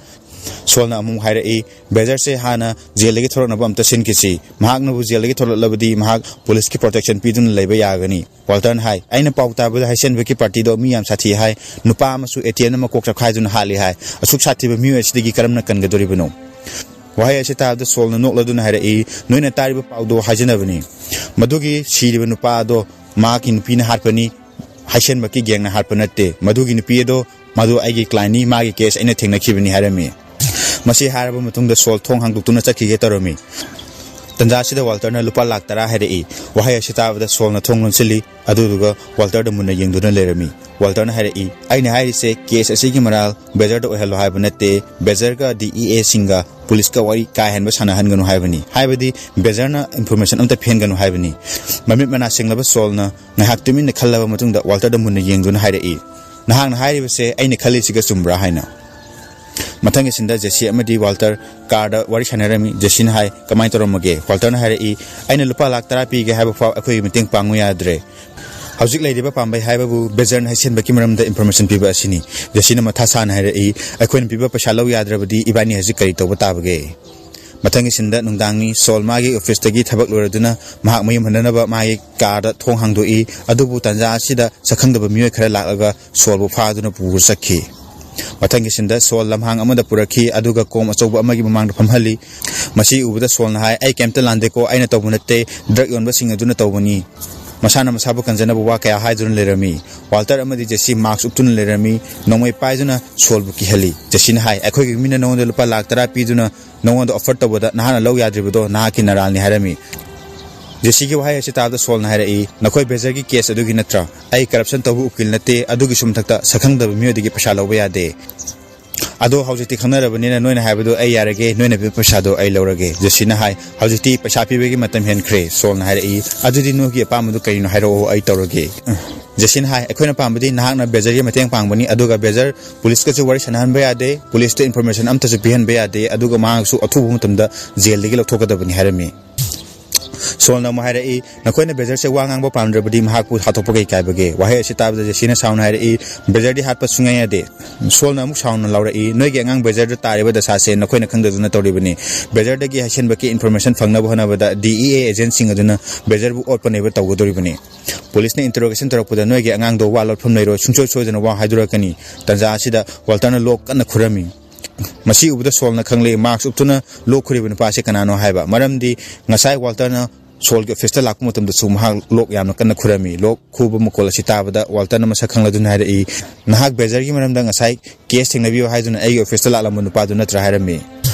ꯁꯣꯜꯅ ꯑꯃꯨꯛ ꯍꯥꯏꯔꯛꯏ, "ꯕꯦꯖꯔꯁꯦ ꯍꯥꯟꯅ ꯖꯦꯜꯗꯒꯤ ꯊꯣꯔꯛꯅꯕ ꯑꯝꯇ ꯁꯤꯟꯈꯤꯁꯤ꯫ ꯃꯍꯥꯛꯅꯕꯨ ꯖꯦꯜꯗꯒꯤ ꯊꯣꯔꯛꯂꯕꯗꯤ ꯃꯍꯥꯛ ꯄꯨꯂꯤꯁꯀꯤ ꯄ꯭ꯔꯣꯇꯦꯛꯁꯟ ꯄꯤꯗꯨꯅ ꯂꯩꯕ ꯌꯥꯒꯅꯤ"꯫ ꯋꯥꯜꯇꯔꯅ ꯍꯥꯏ, "ꯑꯩꯅ ꯄꯥꯎ ꯇꯥꯕꯗ ꯍꯩꯁꯦꯟꯕꯛꯀꯤ ꯄꯥꯔꯇꯤꯗꯣ ꯃꯤ ꯌꯥꯝ ꯁꯥꯊꯤ ꯍꯥꯏ꯫ ꯅꯨꯄꯥ ꯑꯃꯁꯨ ꯑꯦ ꯇꯤ ꯑꯦꯝꯅ ꯃꯀꯣꯛ ꯆꯞꯈꯥꯏꯗꯨꯅ ꯍꯥꯠꯂꯤ ꯍꯥꯏ꯫ ꯑꯁꯨꯛ ꯁꯥꯊꯤꯕ ꯃꯤꯑꯣꯏ ꯑꯁꯤꯗꯒꯤ ꯀꯔꯝꯅ ꯀꯟꯒꯗꯣꯔꯤꯕꯅꯣ?" ꯋꯥꯍꯩ ꯑꯁꯤ ꯇꯥꯕꯗ ꯁꯣꯜꯅ ꯅꯣꯛꯂꯗꯨꯅ ꯍꯥꯏꯔꯛꯏ, "ꯅꯣꯏꯅ ꯇꯥꯔꯤꯕ ꯄꯥꯎꯗꯣ ꯍꯥꯏꯖꯅꯕꯅꯤ꯫ ꯃꯗꯨꯒꯤ ꯁꯤꯔꯤꯕ ꯅꯨꯄꯥ ꯑꯗꯣ ꯃꯍꯥꯛꯀꯤ ꯅꯨꯄꯤꯅ ꯍꯥꯠꯄꯅꯤ, ꯍꯩꯁꯦꯟꯕꯛꯀꯤ ꯒꯦꯡꯅ ꯍꯥꯠꯄ ꯅꯠꯇꯦ꯫ ꯃꯗꯨꯒꯤ ꯅꯨꯄꯤ ꯑꯗꯣ, ꯃꯗꯨ ꯑꯩꯒꯤ ꯀ꯭ꯂꯥꯏꯟꯅꯤ, ꯃꯥꯒꯤ ꯀꯦꯁ ꯑꯩꯅ ꯊꯦꯡꯅꯈꯤꯕꯅꯤ" ꯍꯥꯏꯔꯝꯃꯤ꯫ ꯃꯁꯤ ꯍꯥꯏꯔꯕ ꯃꯇꯨꯡꯗ ꯁꯣꯜ ꯊꯣꯡ ꯍꯥꯡꯗꯣꯛꯇꯨꯅ ꯆꯠꯈꯤꯒꯦ ꯇꯧꯔꯝꯃꯤ꯫ ꯇꯟꯖꯥ ꯑꯁꯤꯗ ꯋꯥꯜꯇꯔꯅ ꯂꯨꯄꯥ ꯂꯥꯛ ꯇꯔꯥ ꯍꯥꯏꯔꯛꯏ꯫ ꯋꯥꯍꯩ ꯑꯁꯤ ꯇꯥꯕꯗ ꯁꯣꯜꯅ ꯊꯣꯡ ꯂꯣꯟꯁꯤꯜꯂꯤ, ꯑꯗꯨꯗꯨꯒ ꯋꯥꯜꯇꯔꯗ ꯃꯨꯟꯅ ꯌꯦꯡꯗꯨꯅ ꯂꯩꯔꯝꯃꯤ꯫ ꯋꯥꯜꯇꯔꯅ ꯍꯥꯏꯔꯛꯏ, "ꯑꯩꯅ ꯍꯥꯏꯔꯤꯁꯦ ꯀꯦꯁ ꯑꯁꯤꯒꯤ ꯃꯔꯥꯜ ꯕꯦꯖꯔꯗ ꯑꯣꯏꯍꯜꯂꯣ ꯍꯥꯏꯕ ꯅꯠꯇꯦ꯫ ꯕꯦꯖꯔꯒ ꯗꯤ ꯏ ꯑꯦꯁꯤꯡꯒ ꯄꯨꯂꯤꯁꯀ ꯋꯥꯔꯤ ꯀꯥ ꯍꯦꯟꯕ ꯁꯥꯟꯅꯍꯟꯒꯅꯨ ꯍꯥꯏꯕꯅꯤ꯫ ꯍꯥꯏꯕꯗꯤ ꯕꯦꯖꯔꯅ ꯏꯟꯐꯣꯔꯃꯦꯁꯟ ꯑꯝꯇ ꯄꯤꯍꯟꯒꯅꯨ ꯍꯥꯏꯕꯅꯤ"꯫ ꯃꯃꯤꯠ ꯃꯅꯥ ꯁꯤꯡꯂꯕ ꯁꯣꯜꯅ ꯉꯥꯏꯍꯥꯛ ꯇꯨꯃꯤꯟꯅ ꯈꯜꯂꯕ ꯃꯇꯨꯡꯗ ꯋꯥꯜꯇꯔꯗ ꯃꯨꯟꯅ ꯌꯦꯡꯗꯨꯅ ꯍꯥꯏꯔꯛꯏ, "ꯅꯍꯥꯛꯅ ꯍꯥꯏꯔꯤꯕꯁꯦ ꯑꯩꯅ ꯈꯜꯂꯤꯁꯤꯒ ꯆꯨꯝꯕ꯭ꯔꯥ?" ꯍꯥꯏꯅ꯫ ꯃꯊꯪꯒꯤ ꯁꯤꯟꯗ ꯖꯦꯁꯤ ꯑꯃꯗꯤ ꯋꯥꯜꯇꯔ ꯀꯥꯔꯗ ꯋꯥꯔꯤ ꯁꯥꯟꯅꯔꯝꯃꯤ꯫ ꯖꯦꯁꯤꯅ ꯍꯥꯏ, "ꯀꯃꯥꯏꯅ ꯇꯧꯔꯝꯃꯒꯦ?" ꯋꯥꯜꯇꯔꯅ ꯍꯥꯏꯔꯛꯏ, "ꯑꯩꯅ ꯂꯨꯄꯥ ꯂꯥꯛ ꯇꯔꯥ ꯄꯤꯒꯦ ꯍꯥꯏꯕ ꯐꯥꯎ ꯑꯩꯈꯣꯏꯒꯤ ꯃꯇꯦꯡ ꯄꯥꯡꯉꯨ ꯌꯥꯗ꯭ꯔꯦ꯫ ꯍꯧꯖꯤꯛ ꯂꯩꯔꯤꯕ ꯄꯥꯝꯕꯩ ꯍꯥꯏꯕꯕꯨ ꯕꯦꯖꯔꯅ ꯍꯩꯁꯦꯟꯕꯒꯤ ꯃꯔꯝꯗ ꯏꯟꯐꯣꯔꯃꯦꯁꯟ ꯄꯤꯕ ꯑꯁꯤꯅꯤ꯫ ꯖꯦꯁꯤꯅ ꯃꯊꯥ ꯁꯥꯅ ꯍꯥꯏꯔꯛꯏ, "ꯑꯩꯈꯣꯏꯅ ꯄꯤꯕ ꯄꯩꯁꯥ ꯂꯧ ꯌꯥꯗ꯭ꯔꯕꯗꯤ ꯏꯕꯥꯅꯤ ꯍꯧꯖꯤꯛ ꯀꯔꯤ ꯇꯧꯕ ꯇꯥꯕꯒꯦ?" ꯃꯊꯪꯒꯤ ꯁꯤꯟꯗ ꯅꯨꯡꯗꯥꯡꯅꯤ꯫ ꯁꯣꯜ ꯃꯥꯒꯤ ꯑꯣꯐꯤꯁꯇꯒꯤ ꯊꯕꯛ ꯂꯣꯏꯔꯗꯨꯅ ꯃꯍꯥꯛ ꯃꯌꯨꯝ ꯍꯟꯅꯅꯕ ꯃꯥꯒꯤ ꯀꯥꯔꯗ ꯊꯣꯡ ꯍꯥꯡꯗꯣꯛꯏ꯫ ꯑꯗꯨꯕꯨ ꯇꯥꯟꯖꯥ ꯑꯁꯤꯗ ꯁꯛꯈꯪꯗꯕ ꯃꯤꯑꯣꯏ ꯈꯔ ꯂꯥꯛꯂꯒ ꯁꯣꯜꯕꯨ ꯐꯥꯗꯨꯅ ꯄꯨꯔ ꯆꯠꯈꯤ꯫ ꯃꯊꯪꯒꯤ ꯁꯤꯟꯗ ꯁꯣꯜ ꯂꯝꯍꯥꯡ ꯑꯃꯗ ꯄꯨꯔꯛꯈꯤ, ꯑꯗꯨꯒ ꯀꯣꯝ ꯑꯆꯧꯕ ꯑꯃꯒꯤ ꯃꯃꯥꯡꯗ ꯐꯝꯍꯜꯂꯤ꯫ ꯃꯁꯤ ꯎꯕꯗ ꯁꯣꯜꯅ ꯍꯥꯏ, "ꯑꯩ ꯀꯩꯝꯇ ꯂꯥꯟꯗꯦꯀꯣ, ꯑꯩꯅ ꯇꯧꯕ ꯅꯠꯇꯦ, ꯗ꯭ꯔꯒ ꯌꯣꯟꯕꯁꯤꯡ ꯑꯗꯨꯅ ꯇꯧꯕꯅꯤ꯫ ꯃꯁꯥꯅ ꯃꯁꯥꯕꯨ ꯀꯟꯖꯅꯕ ꯋꯥ ꯀꯌꯥ ꯍꯥꯏꯗꯨꯅ ꯂꯩꯔꯝꯃꯤ꯫" ꯋꯥꯜꯇꯔ ꯑꯃꯗꯤ ꯖꯦꯁꯤ ꯃꯥꯛꯁ ꯎꯞꯇꯨꯅ ꯂꯩꯔꯝꯃꯤ꯫ ꯅꯣꯡꯃꯩ ꯄꯥꯏꯗꯨꯅ ꯁꯣꯜꯕꯨ ꯀꯤꯍꯜꯂꯤ꯫ ꯖꯦꯁꯤꯅ ꯍꯥꯏ, "ꯑꯩꯈꯣꯏꯒꯤ ꯃꯤꯅ ꯅꯉꯣꯟꯗ ꯂꯨꯄꯥ ꯂꯥꯛ ꯇꯔꯥ ꯄꯤꯗꯨꯅ ꯅꯉꯣꯟꯗ ꯑꯣꯐꯔ ꯇꯧꯕꯗ ꯅꯍꯥꯛꯅ ꯂꯧ ꯌꯥꯗ꯭ꯔꯤꯕꯗꯣ ꯅꯍꯥꯛꯀꯤ ꯅꯔꯥꯜꯅꯤ" ꯍꯥꯏꯔꯝꯃꯤ꯫ ꯖꯦꯁꯤꯒꯤ ꯋꯥꯍꯩ ꯑꯁꯤ ꯇꯥꯕꯗ ꯁꯣꯜꯅ ꯍꯥꯏꯔꯛꯏ, "ꯅꯈꯣꯏ ꯕꯦꯖꯔꯒꯤ ꯀꯦꯁ ꯑꯗꯨꯒꯤ ꯅꯠꯇ꯭ꯔꯥ? ꯑꯩ ꯀꯔꯞꯁꯟ ꯇꯧꯕ ꯎꯀꯤꯜ ꯅꯠꯇꯦ, ꯑꯗꯨꯒꯤꯁꯨ ꯃꯊꯛꯇ ꯁꯛꯈꯪꯗꯕ ꯃꯤꯑꯣꯏꯗꯒꯤ ꯄꯩꯁꯥ ꯂꯧꯕ ꯌꯥꯗꯦ꯫ ꯑꯗꯣ ꯍꯧꯖꯤꯛꯇꯤ ꯈꯪꯅꯔꯕꯅꯤꯅ ꯅꯣꯏꯅ ꯍꯥꯏꯕꯗꯣ ꯑꯩ ꯌꯥꯔꯒꯦ, ꯅꯣꯏꯅ ꯄꯤꯕ ꯄꯩꯁꯥꯗꯣ ꯑꯩ ꯂꯧꯔꯒꯦ꯫" ꯖꯦꯁꯤꯅ ꯍꯥꯏ, "ꯍꯧꯖꯤꯛꯇꯤ ꯄꯩꯁꯥ ꯄꯤꯕꯒꯤ ꯃꯇꯝ ꯍꯦꯟꯈ꯭ꯔꯦ꯫" ꯁꯣꯜꯅ ꯍꯥꯏꯔꯛꯏ, "ꯑꯗꯨꯗꯤ ꯅꯣꯏꯒꯤ ꯑꯄꯥꯝꯕꯗꯨ ꯀꯔꯤꯅꯣ ꯍꯥꯏꯔꯛꯑꯣ, ꯑꯩ ꯇꯧꯔꯒꯦ꯫" ꯖꯦꯁꯤꯅ ꯍꯥꯏ, "ꯑꯩꯈꯣꯏꯅ ꯄꯥꯝꯕꯗꯤ ꯅꯍꯥꯛꯅ ꯕꯦꯖꯔꯒꯤ ꯃꯇꯦꯡ ꯄꯥꯡꯕꯅꯤ, ꯑꯗꯨꯒ ꯕꯦꯖꯔ ꯄꯨꯂꯤꯁꯀꯁꯨ ꯋꯥꯔꯤ ꯁꯥꯟꯅꯍꯟꯕ ꯌꯥꯗꯦ, ꯄꯨꯂꯤꯁꯇ ꯏꯟꯐꯣꯔꯃꯦꯁꯟ ꯑꯝꯇꯁꯨ ꯄꯤꯍꯟꯕ ꯌꯥꯗꯦ, ꯑꯗꯨꯒ ꯃꯍꯥꯛꯁꯨ ꯑꯊꯨꯕ ꯃꯇꯝꯗ ꯖꯦꯜꯗꯒꯤ ꯂꯧꯊꯣꯛꯀꯗꯕꯅꯤ" ꯍꯥꯏꯔꯝꯃꯤ꯫ ꯁꯣꯜꯅ ꯑꯃꯨꯛ ꯍꯥꯏꯔꯛꯏ, "ꯅꯈꯣꯏꯅ ꯕꯦꯖꯔꯁꯦ ꯋꯥ ꯉꯥꯡꯕ ꯄꯥꯝꯗ꯭ꯔꯕꯗꯤ ꯃꯍꯥꯛꯄꯨ ꯍꯥꯠꯇꯣꯛꯄ ꯀꯩ ꯀꯥꯏꯕꯒꯦ?" ꯋꯥꯍꯩ ꯑꯁꯤ ꯇꯥꯕꯗ ꯖꯦꯁꯤꯅ ꯁꯥꯎꯅ ꯍꯥꯏꯔꯛꯏ, "ꯕꯦꯖꯔꯗꯤ ꯍꯥꯠꯄ ꯁꯨꯡꯌꯥ ꯌꯥꯗꯦ꯫" ꯁꯣꯜꯅ ꯑꯃꯨꯛ ꯁꯥꯎꯅ ꯂꯥꯎꯔꯛꯏ, "ꯅꯣꯏꯒꯤ ꯑꯉꯥꯡ ꯕꯦꯖꯔꯗ ꯇꯥꯔꯤꯕ ꯗꯁꯥꯁꯦ ꯅꯈꯣꯏꯅ ꯈꯪꯗꯗꯨꯅ ꯇꯧꯔꯤꯕꯅꯤ꯫ ꯕꯦꯖꯔꯗꯒꯤ ꯍꯩꯁꯦꯟꯕꯒꯤ ꯏꯟꯐꯣꯔꯃꯦꯁꯟ ꯐꯪꯅꯕ ꯍꯣꯠꯅꯕꯗ ꯗꯤ ꯏ ꯑꯦ ꯑꯦꯖꯦꯟꯠꯁꯤꯡ ꯑꯗꯨꯅ ꯕꯦꯖꯔꯕꯨ ꯑꯣꯠꯄꯅꯦꯕ ꯇꯧꯒꯗꯧꯔꯤꯕꯅꯤ꯫ ꯄꯨꯂꯤꯁꯅ ꯏꯟꯇꯔꯣꯒꯦꯁꯟ ꯇꯧꯔꯛꯄꯗ ꯅꯣꯏꯒꯤ ꯑꯉꯥꯡꯗꯣ ꯋꯥ ꯂꯣꯠꯐꯝ ꯂꯩꯔꯣꯏ, ꯁꯨꯡꯁꯣꯏ ꯁꯣꯏꯗꯅ ꯋꯥ ꯍꯥꯏꯗꯣꯔꯛꯀꯅꯤ꯫" ꯇꯥꯟꯖꯥ ꯑꯁꯤꯗ ꯋꯥꯜꯇꯔꯅ ꯂꯣꯛ ꯀꯟꯅ ꯈꯨꯔꯝꯃꯤ꯫ ꯃꯁꯤ ꯎꯕꯗ ꯁꯣꯜꯅ ꯈꯪꯂꯦ ꯃꯥꯛꯁ ꯎꯞꯇꯨꯅ ꯂꯣꯛ ꯈꯨꯔꯤꯕ ꯅꯨꯄꯥ ꯑꯁꯤ ꯀꯅꯥꯅꯣ ꯍꯥꯏꯕ, ꯃꯔꯝꯗꯤ ꯉꯁꯥꯏ ꯋꯥꯜꯇꯔꯅ ꯁꯣꯜꯒꯤ ꯑꯣꯐꯤꯁꯇ ꯂꯥꯛꯄ ꯃꯇꯝꯗꯁꯨ ꯃꯍꯥꯛ ꯂꯣꯛ ꯌꯥꯝꯅ ꯀꯟꯅ ꯈꯨꯔꯝꯃꯤ꯫ ꯂꯣꯛ ꯈꯨꯕ ꯃꯈꯣꯜ ꯑꯁꯤ ꯇꯥꯕꯗ ꯋꯥꯜꯇꯔꯅ ꯃꯁꯛ ꯈꯪꯂꯗꯨꯅ ꯍꯥꯏꯔꯛꯏ, "ꯅꯍꯥꯛ ꯕꯦꯖꯔꯒꯤ ꯃꯔꯝꯗ ꯉꯁꯥꯏ ꯀꯦꯁ ꯊꯦꯡꯅꯕꯤꯌꯨ ꯍꯥꯏꯗꯨꯅ ꯑꯩꯒꯤ ꯑꯣꯐꯤꯁꯇ ꯂꯥꯛꯂꯝꯕ ꯅꯨꯄꯥꯗꯨ ꯅꯠꯇ꯭ꯔꯥ?" ꯍꯥꯏꯔꯝꯃꯤ꯫